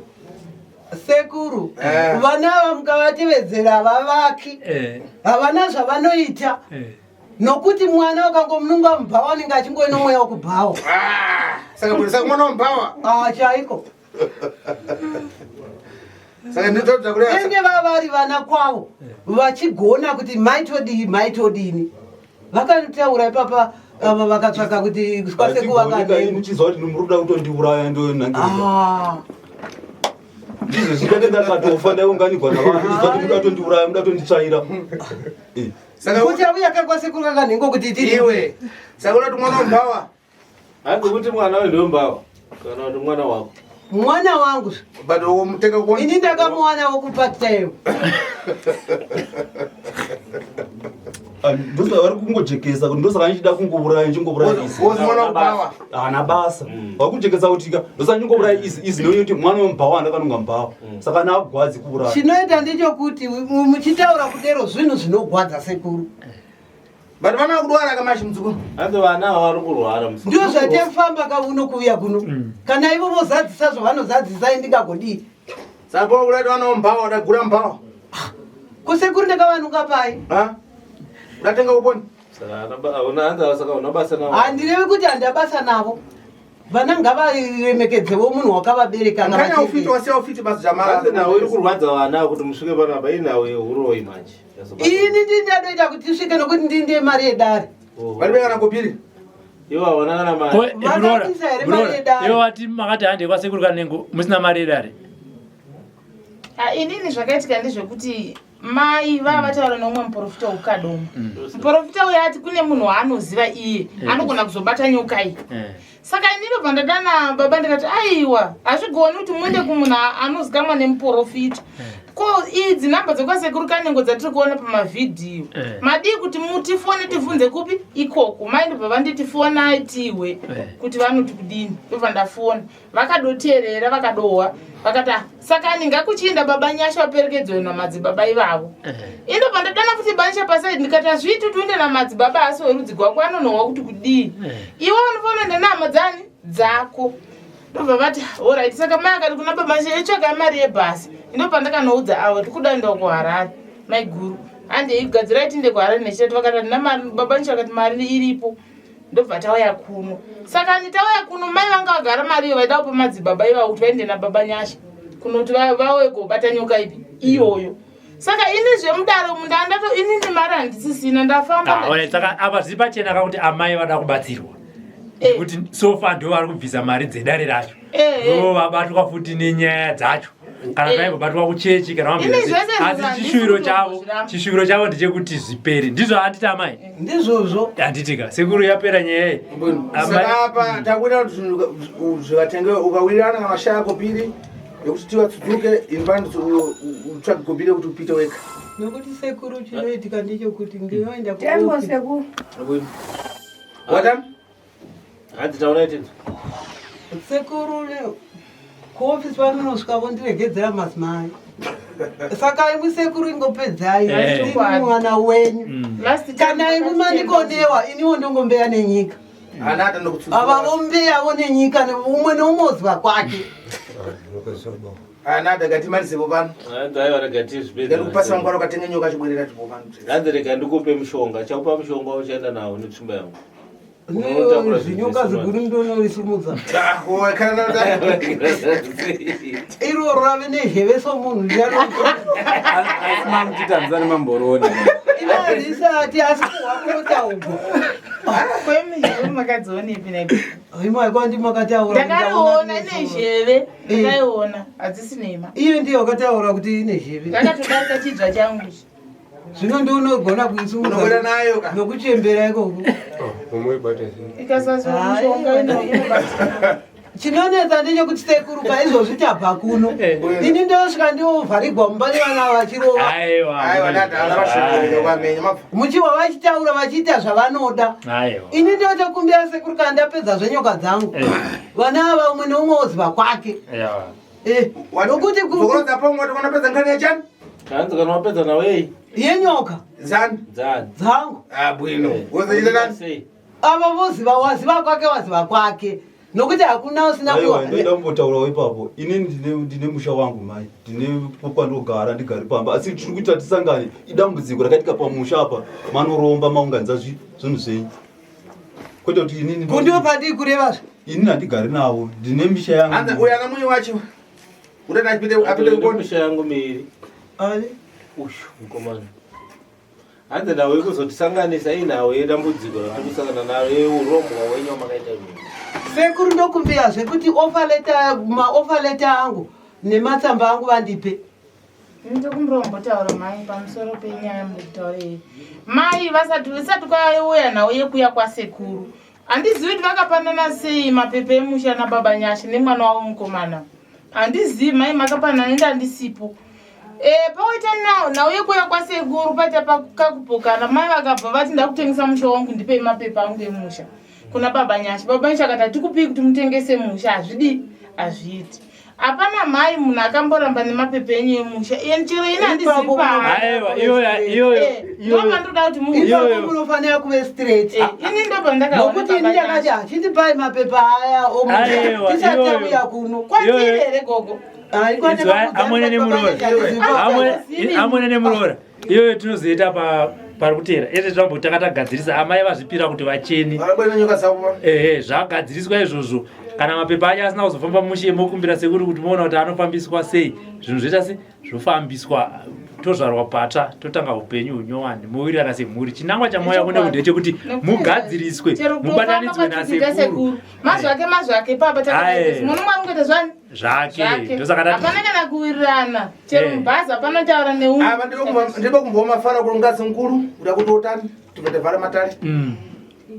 sekuru Eh. vana ava mukavatevedzera havavaki Eh, havana zvavanoita eh. nokuti mwana ukangomununga mubhawa anenge achingoino mweya wekubhawa saka budisa mwana womubhawa Ah, chaiko saka ndizvo zvakureva enge vavari vana kwavo vachigona kuti maitodii maitodini vakanotaura ipapa ava vakatsvaka kuti kwaseku vakanengo muchizwa kuti muri kuda kutondiuraya ndonangirika Ah, ndizvo zvikate ndakatofa ndaiunganigwa navanhu ndichizwa kuti muda kutondiuraya muda kutonditsvaira Eh. saka kuti auya kakwasekuru kakanhengo kuti tiri iwe saka unati mwana womubhawa hanzi kuti mwana uyu ndombawa kana kuti mwana wako mwana wangu but womutenga kuona ini ndakamuwana wokupakitayo Ah, ndosaka vari kungojekesa kuti ndosaka ndichida kungouraya ndichingouraya izi wozi mwana womubhawa haana basa vari kujekesa kuti ka ndosaka ndichingouraya izi izi nekuti mwana wemubhawa andakanonga mubhawa saka naagwadzi kuuraya chinoita ndechekuti muchitaura kudero zvinhu zvinogwadza sekuru but vana vakudwara kamashi mudzukuru hanzi vana ava vari kurwara musi ndio zvatefamba kauno kuuya kuno kana ivo vozadzisa zvavanozadzisa indingagodii saka pakurati vana womubhawa udagura mubhawa kusekuru ndakavanunga pai udatenga kuponi saka hauna hanzi saka hauna basa navo handirevi kuti handabasa navo vana ngavaremekedzewo munhu wakavabereka kanya ufiti wasiya ufiti basi jamara hanzi nhau iri kurwadza vana kuti musvike panapa inhau yeuroyi manje ini ndini ndadoita kuti tisvike nokuti ndini ndiye mari yedare varibe kana kopiri ivo havana kana Ko, mari eh, muroora, Vakatisa here mari muroora, yedare? iwe wati makati hande kwasekuru kanengo musina mari yedare Ah, inini zvakaitika ndezvekuti mai vava vataura neumwe muprofita wekukadoma muprofita uyo ati kune munhu waanoziva iye anogona kuzobata nyoka iyi Eh. saka inini ndadana baba ndikati aiwa hazvigoni kuti muende kumunhu anozikamwa nemuprofita ko idzi nhamba dzekwasekuru kanengo dzatiri kuona pamavhidhiyo Eh. madii kuti mutifone tivhunze kupi ikoko mai ndobva vanditi fonai tihwe Eh. kuti vanoti kudini ndobva ndafona vakadoteerera vakadohwa vakati "Ah, saka ndingakuchiinda baba nyasha vaperekedzwe namadzibaba ivavo indobva ndadana futi banisha pasaidi ndikati hazviiti kuti uende namadzibaba asi werudzi gwako anonohwa kuti kudii iwe unofanira uende nehama dzani dzako ndobva vati orit saka mai akati kuna baba nyasha itsvakai mari yebhasi indobva ndakanoudza avo tikuda kuenda kuharare maiguru handei gadzirai tiinde kuharare nechitatu vakati handina mari baba nyasha vakati mari iripo ndobva tauya kuno saka nditauya kuno mai vanga vagara mari iyo vaida kupa madzibaba ivavo kuti vaende nababa nyasha kunoti vauye kobata nyoka ipi iyoyo saka ini zvemudaro mundandato inini mari handisisina ndafamba Ah, alright, saka apa zviri pachena kakuti amai vada kubatsirwa Eh. nekuti sofa ndo vari kubvisa mari dzedare racho Eh, eh. ndo vabatwa futi nenyaya dzacho kana Eh. vaimbobatwa kuchechi kana Ini vamboita sei. zvese asi handisi chishuviro chavo kuzviramba. chishuviro chavo ndechekuti zvipere ndizvo handiti amai ndizvozvo handitika sekuru yapera nyaya iyi Amai- saka apa takuita kuti zvinhu zvikatenge ukawirirana kana shaya kopiri yekuti tivatsudzuke ini utsvage kopiri yekuti upite wega nokuti sekuru chinoitika ndechekuti ndinoenda Tengo kuofisi. sekuru. watani hanzi taura itenzo Sekuru kuofisi vanonosvika vondiregedzera madzimai. Saka imwi sekuru ingopedzai Eh. ndini mwana wenyu. Last time Kana imwi mandikonewa iniwo ndongombeya nenyika. Ana atanokutsudzura. Ava vombeyavo nenyika umwe neumwe oziva kwake. Ana adakatimalisepo pano. Hanzi aiwa rega tizvipedze. Ndikupasa mangwana ukatenga nyoka chibwerera tipo pano. Hanzi rega ndikupe mushonga. Chakupa mushonga uchaenda nawo netsvimbo yangu. Unotakura Zvinyoka ziguru ndonorisimudza. Ah, oh, kana Iroro rave nezheve somunhu ndiyano. Asi mamuchitanzani mamboroni. Ivarisati asi kuhwa kunotaugwa. Kwemizheve makadzionepi naipi? Imwe kwandi makataura. Ndakariona ine zheve, ndakaiona, hadzisi nhema. Iyo ndiyo wakataura kuti ine zheve. Ndakatodarika chidzva changu ichi. Zvino ndinogona kuisumudza. Unokwira nayo ka. Nokuchembera ikoko. Umoibata sei? Ikasaswa mishonga ino inobatsira. Chinonetsa ndechekuti sekuru kaizvozvi tabva kuno. Ini ndosvika ndiovharigwa mumba nevana vachirova. Aiwa. Aiwa nada ana vashonga kwamenya mabva. Muchiwa vachitaura vachiita zvavanoda. Aiwa. Ini ndotokumbira sekuru kana ndapedza zvenyoka dzangu. Vana ava umwe neumwe oziva kwake. Aiwa. Eh, nokuti ku- Zokorodza pomwe tokona pedza nkhani yachani? Hanzi kana wapedza nawo ei. yenyoka Zani. Dzani. dzangu Ah, bwino. Wozoita nani? Sei? ava voziva waziva kwake waziva kwake nokuti hakuna usina Aiwa, kuwa- ndoida kumbotaurawo ipapo. Inini ndine musha wangu mai, ndine kwandogara ndigari pamba, asi tiri kuita tisangane idambudziko rakaitika pamusha apa, manoromba maunganidza zvinhu zvenyu, kwete kuti inini Kundiwo pandii kurevazve. Inini handigari navo, ndine misha Anza yangu. uyu ana munyu wacho. Utati achipinde apinde Ndine kukoni. misha yangu miiri. Ani? Uyu mukomana. Hanzi nhau yekuzotisanganisa inhau yedambudziko ratiri kusangana naro yeurombwa wenyu wamakaita imi. Sekuru ndokumbirazve kuti offer letter, maoffer letter angu nematsamba angu vandipe. Ndokumbira kumbotaura mai pamusoro penyaya muri kutaura iyi. Mai vasati vasati kwauya nhau yekuya kwasekuru. Handizivi kuti vakapanana sei mapepa emusha nababa Nyasha nemwana wavo mukomana. Handizivi mai makapanana ende handisipo. E, pawaita nhau yekuya kwasekuru paita kakupokana mai vakabva vati ndakutengesa musha wangu ndipei mapepa angu emusha kuna baba Nyasha. Baba Nyasha akati hatikupii kuti mutengese musha hazvidi hazviiti. Hapana mai munhu akamboramba nemapepa enyu emusha. Iye chero ini handizivi Ipapo paari. Aiwa, iyoyo iyoyo Ndo pandoda kuti mu Ipapo munofanira kuve straight. Ini ndobva ndakaona Nokuti ini baba ndakati Nyasha. hachindipai mapepa aya omusha Aiwa, tisati iyoyo. tauya kuno. Kwatiri here gogo? Inzwa, amwene nemuroora. Amwene nemuroora. Iyoyo tinozoita pa pari kuteera ese zvambo takatagadzirisa amai vazvipira kuti vacheni. Varabwena nyoka dzavo pano. Ehe, zvagadziriswa izvozvo. Kana mapepa acho asina kuzofamba mushe mokumbira sekuru kuti muona kuti anofambiswa sei. Zvinhu zvoita se zvofambiswa tozvarwa patsva totanga upenyu hunyowani mowirirana semhuri. Chinangwa chamauya kune kuti ndechekuti mugadziriswe Chero kutofamba mubatanidzwe kwatiri nasekuru. sekuru. Mazvake mazvake papa Aye. takaita. Muno mwangu zvani? Zvake. Zvake. Ndosaka tati Hapana kana kuwirirana. Chero Eh. mubhazi hapana taura neumwe. Apa ndiko kumbowa mafara kurungazi mukuru. Uda kuti utani? Tibve matare.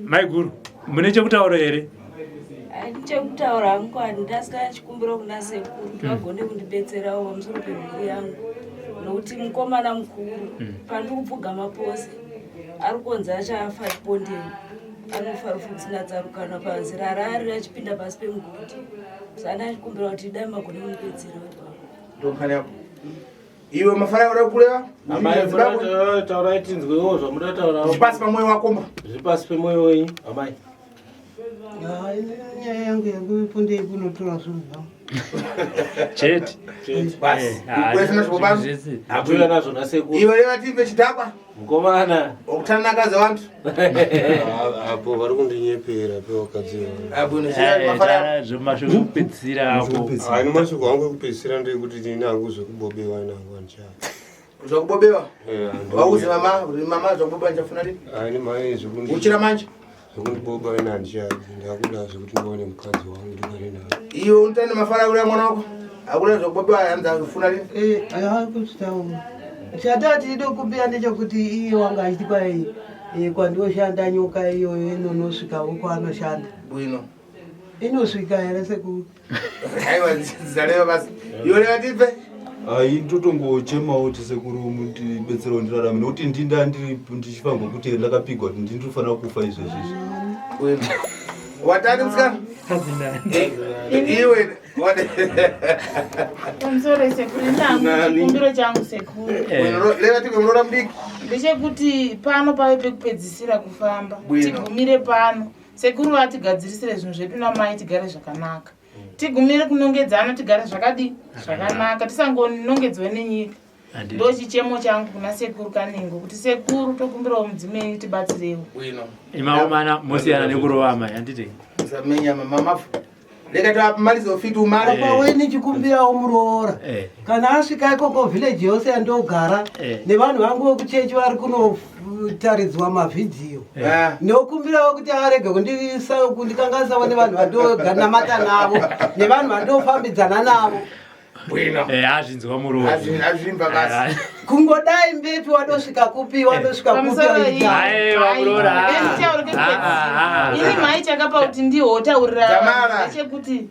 Maiguru, mune chekutaura here? Chekutaura hangu handasika chikumbiro kuna sekuru kuti vagone kundibetserawo pamusoro pemhuri yangu nokuti mukomana mukuru pandiri kupfugama pose ari kunzi achafa chipondeni anofa rufu rusina tsarukano pazira raari achipinda pasi pemugodhi saka ndachikumbira kuti dai magone kundibetserawo ipapo. Ndokhani yako. Iwe mafara uri kureva? Amai munotaura taurai tinzwewo zvamunotaurawo. Zvipasi pamwoyo wako mba. Zviri pasi pemwoyo wenyu amai. Nyaya yangu yanguvepondei kunotora zvinhu zvangu. Chete. Chete. Basi. Eh, Kwese nazvo pano. zvese. Atuya nazvo nasekuru. Iwe reva timbe chidhakwa. Mukomana. Okutana nakazi vantu. Apo vari kundinyepera pewakadzi vangu. Abwino chira mafara yako. Zvemashoko ekupedzisira apo. Hayi mashoko angu ekupedzisira ndeyekuti ini hangu zvekubobewa nangu handichadi. Zvakubobewa. Eh, handi- Wauze mama, kuti mama zvakubobewa ndichafuna rini? Hayi mhai zvekundi Uchira manje. zvekundiboba ina handichadi. Ndakuda zvekuti ndiwane mukadzi wangu ndigare naye. Iwe unotana mafara uri mwana wako. Hakuna zvakubobewa hanzi afuna rini? Kutaura chatati ndokumbira ndechekuti iye wanga achiti kwai kwandioshanda nyoka iyoyo inonosvikawo kwaanoshanda. Bwino. Inosvika here sekuru? Aiwa dzareva basi. Iwe reva tipe. Ai, ndotongochemawo kuti sekuru mundibetserewo ndirarame, nokuti ndinda ndiri ndichifanirwa kuti ndakapigwa kuti ndinofanira kufa izvezvizvi. Bwino. Watani musikana? Iwe Pamusoro sekuru, inangu chikumbiro changu sekuru. Lera tive muroora mudiki. Ndechekuti pano pave pekupedzisira kufamba. Bwino. Tigumire pano. Sekuru vatigadzirisire zvinhu zvedu namai tigare zvakanaka. Tigumire kunongedzana tigare zvakadii? Zvakanaka. Tisangonongedzwe nenyika. Ndo chichemo changu kuna sekuru Kanengo kuti sekuru tokumbirawo mudzimu yenyu tibatsirewo. Bwino. Imaomana mosiyana nekurova amai handiti? Usamenya mamafu. Leka tiwamalize ufiti umale. Apa weni chikumbirawo muroora kana asvika ikoko village yose yandogara nevanhu vangu vekuchechi vari kunotaridzwa mavhidhiyo nokumbirawo kuti arege kundikanganisawo nevanhu vandonamata navo nevanhu vandofambidzana navo. Azvinzwa muroora. Azvimba basi. Kungodai mbetu wadosvika kupi, wadosvika kupi. Pamusoro iyi. Aiwa, muroora. Nditaure kekupedzisira. Ini mhai chakapa kuti ndihotaurira Jamara. ndechekuti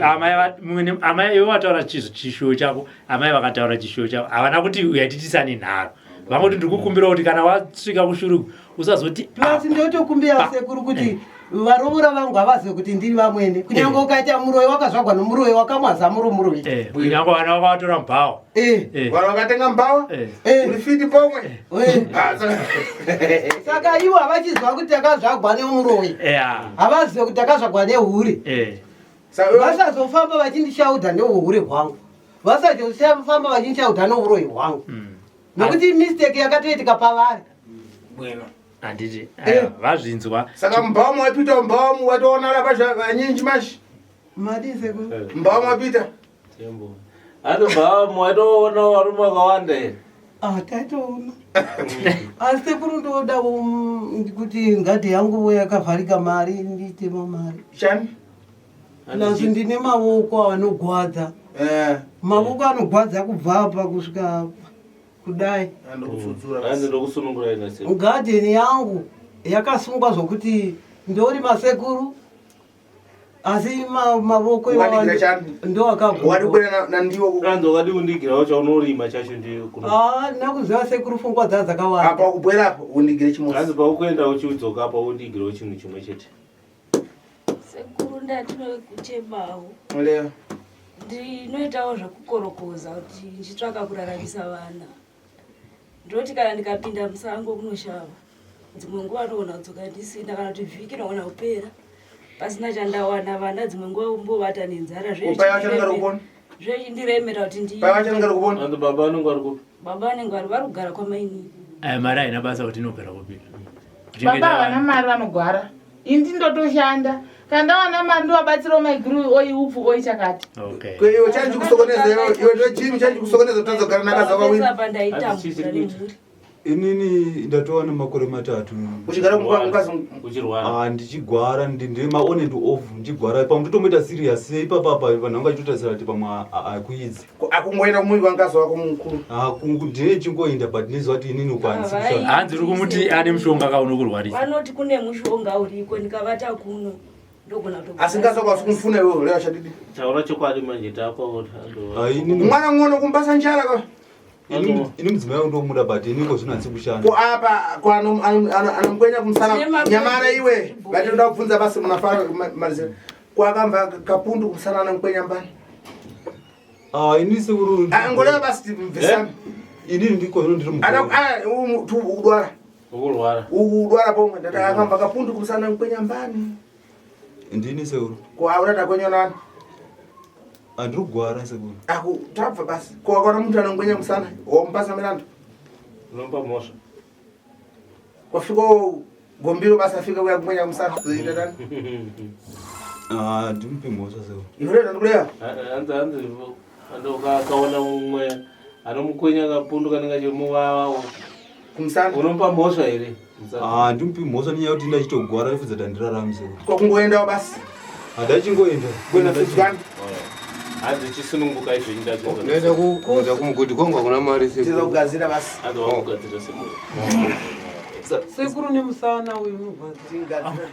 Amai amai iwe wataura chishuwo chako, amai vakataura chishuwo chako, havana kuti uyatitisane nharo, vangoti ndiri kukumbira kuti kana wasvika kushuruku usazoti Plus ndotokumbira sekuru kuti varoora vangu havazive kuti ndiri vamwene, kunyange ukaita muroyi wakazvagwa nomuroyi wakamwaza muri muroyi. Kunyange vana vakavatora mubhawa. Vanhu vakatenga mbawa. Uri fiti pomwe. Saka ivo havachiziva kuti takazvagwa nemuroyi, havazive kuti takazvagwa nehure. Vasazofamba vachindishaudha neuhure hwangu, vasazofamba vachindishaudha neuroyi hwangu, nokuti mistake yakatoitika pavari. Bwino. Handiti? Aiwa, vazvinzwa. Saka mbawa wapita, mbawa watoona rapa vanyinji mashi. Madii sekuru? Mbawa wapita. Ati mbawa waitoona varume vakawanda here? Ah, taitoona, asi sekuru ndoda kuti ngadhi yangu yakavharika mari ndiitemo mari. Chani? Plus ndine mavoko anogwadza, mavoko anogwadza kubva apa kusvika apa kudai. Hanzi ndokusunungurai nasekuru. Gadheni yangu yakasungwa zvokuti ndori masekuru, asi mavoko iwawa Wakadigira chani? ndo akagwa. Wadikwira nandiwo. Hanzi wakadi kundigirawo chaunorima chacho ndiyo kuno. Ah, nakuziva sekuru, pfungwa dzaa dzakawanda. Apa ukubwera apo undigire chimosi. Hanzi paukuenda uchiudzoka apa undigirawo chinhu chimwe chete. Sekuru, ndatinokuchemawo. Leo. Ndinoitawo zvekukorokoza kuti ndichitsvaka kuraramisa vana. Ndinoti kana ndikapinda musango kunoshava, dzimwe nguva ndogona kudzoka ndisina, kana kuti vhiki inogona kupera pasina chandawana. Vana dzimwe nguva mbovata nenzara. Upai vacho anenge ari kupona? Zvechindiremera kuti ndi Pai vacho anenge ari kupona? Hanzi baba vanenge vari kupi? Baba vanenge vari kugara kwamainini. Aya mari haina basa kuti inopera kupika. Baba havana mari, vanogwara. Ini ndotoshanda, kana ndawana mari ndovabatsirawo maiguru oi upfu oi chakati. Okay. Iwe chanji kusokoneza iwe iwe ndo chimi chanji kusokoneza utazogara nakazi wakawina. Apa ndaitambura nemhuri. Inini ndatova nemakore 3. Uchigara kumba mukazi? Uchirwara? Ah, ndichigwara, ndine ma on and off ndichigwara, pamwe ndotomboita serious sei ipapapa, vanhu vanga vachitotarisira kuti pamwe akuidzi. Akungoenda kumwiri wangazi wako mukuru. Ndine chingoenda, but ndinoziva kuti inini uko handisi kushanda. Hanzi uri kumuti ane mushonga kaunokurwarisa. Vanoti kune mushonga uriko, ndikavata kuno ndogona kuto. Asi ngazi wako asikumfuna iwewe leo chadidi. Taura chokwadi manje tako. Mwana ng'ono kumbasa njala ka. Ini mudzimai wangu ndomuda, but iniko zvino handisi kushanda. Ko apa ko anomkwenya kumusana nyamara iwe. Vatinoda kubvunza basi munafara malizira. Ko akamva kapundu kumusana anomkwenya mbani? Ah, ini sekuru. Ah, ngoleva basi timvisane. Inini ndiko zvino ndiri Ana ah tu ukudwara. Ukurwara. Ukudwara pomwe ndati akamva kapundu kumusana mkwenya mbani. Ndini sekuru. Ko aura takwenya nani? Handiri kugwara sekuru. Aku tabva basi. Ko akaona muntu anongwenya musana womupasa milandu. Unomupa mhosva. Kwafika gombiro basi afika kuya kumwenya musana. Zoita tani? Ah, ndimupe mhosva sekuru. Iwe ndokuleya. Hanzi akaona mumwe anomukwenya kapundu kanenge kachimuvava kumusana, unomupa mhosva here? Ah, ndimupi mhosva nenyaya yekuti ndachitogwara ndifudza kuti handirarami sekuru. Kwakungoendawo basi. Handachingoenda. Kuenda. Hanzi chisununguka izvo. Ndaenda kuenda kumugodhi kwangu hakuna mari. Tiza kugadzira basi. Hanzi wakugadzira sekuru. Sekuru, nemusana uyu unorwadza. Tingadzira.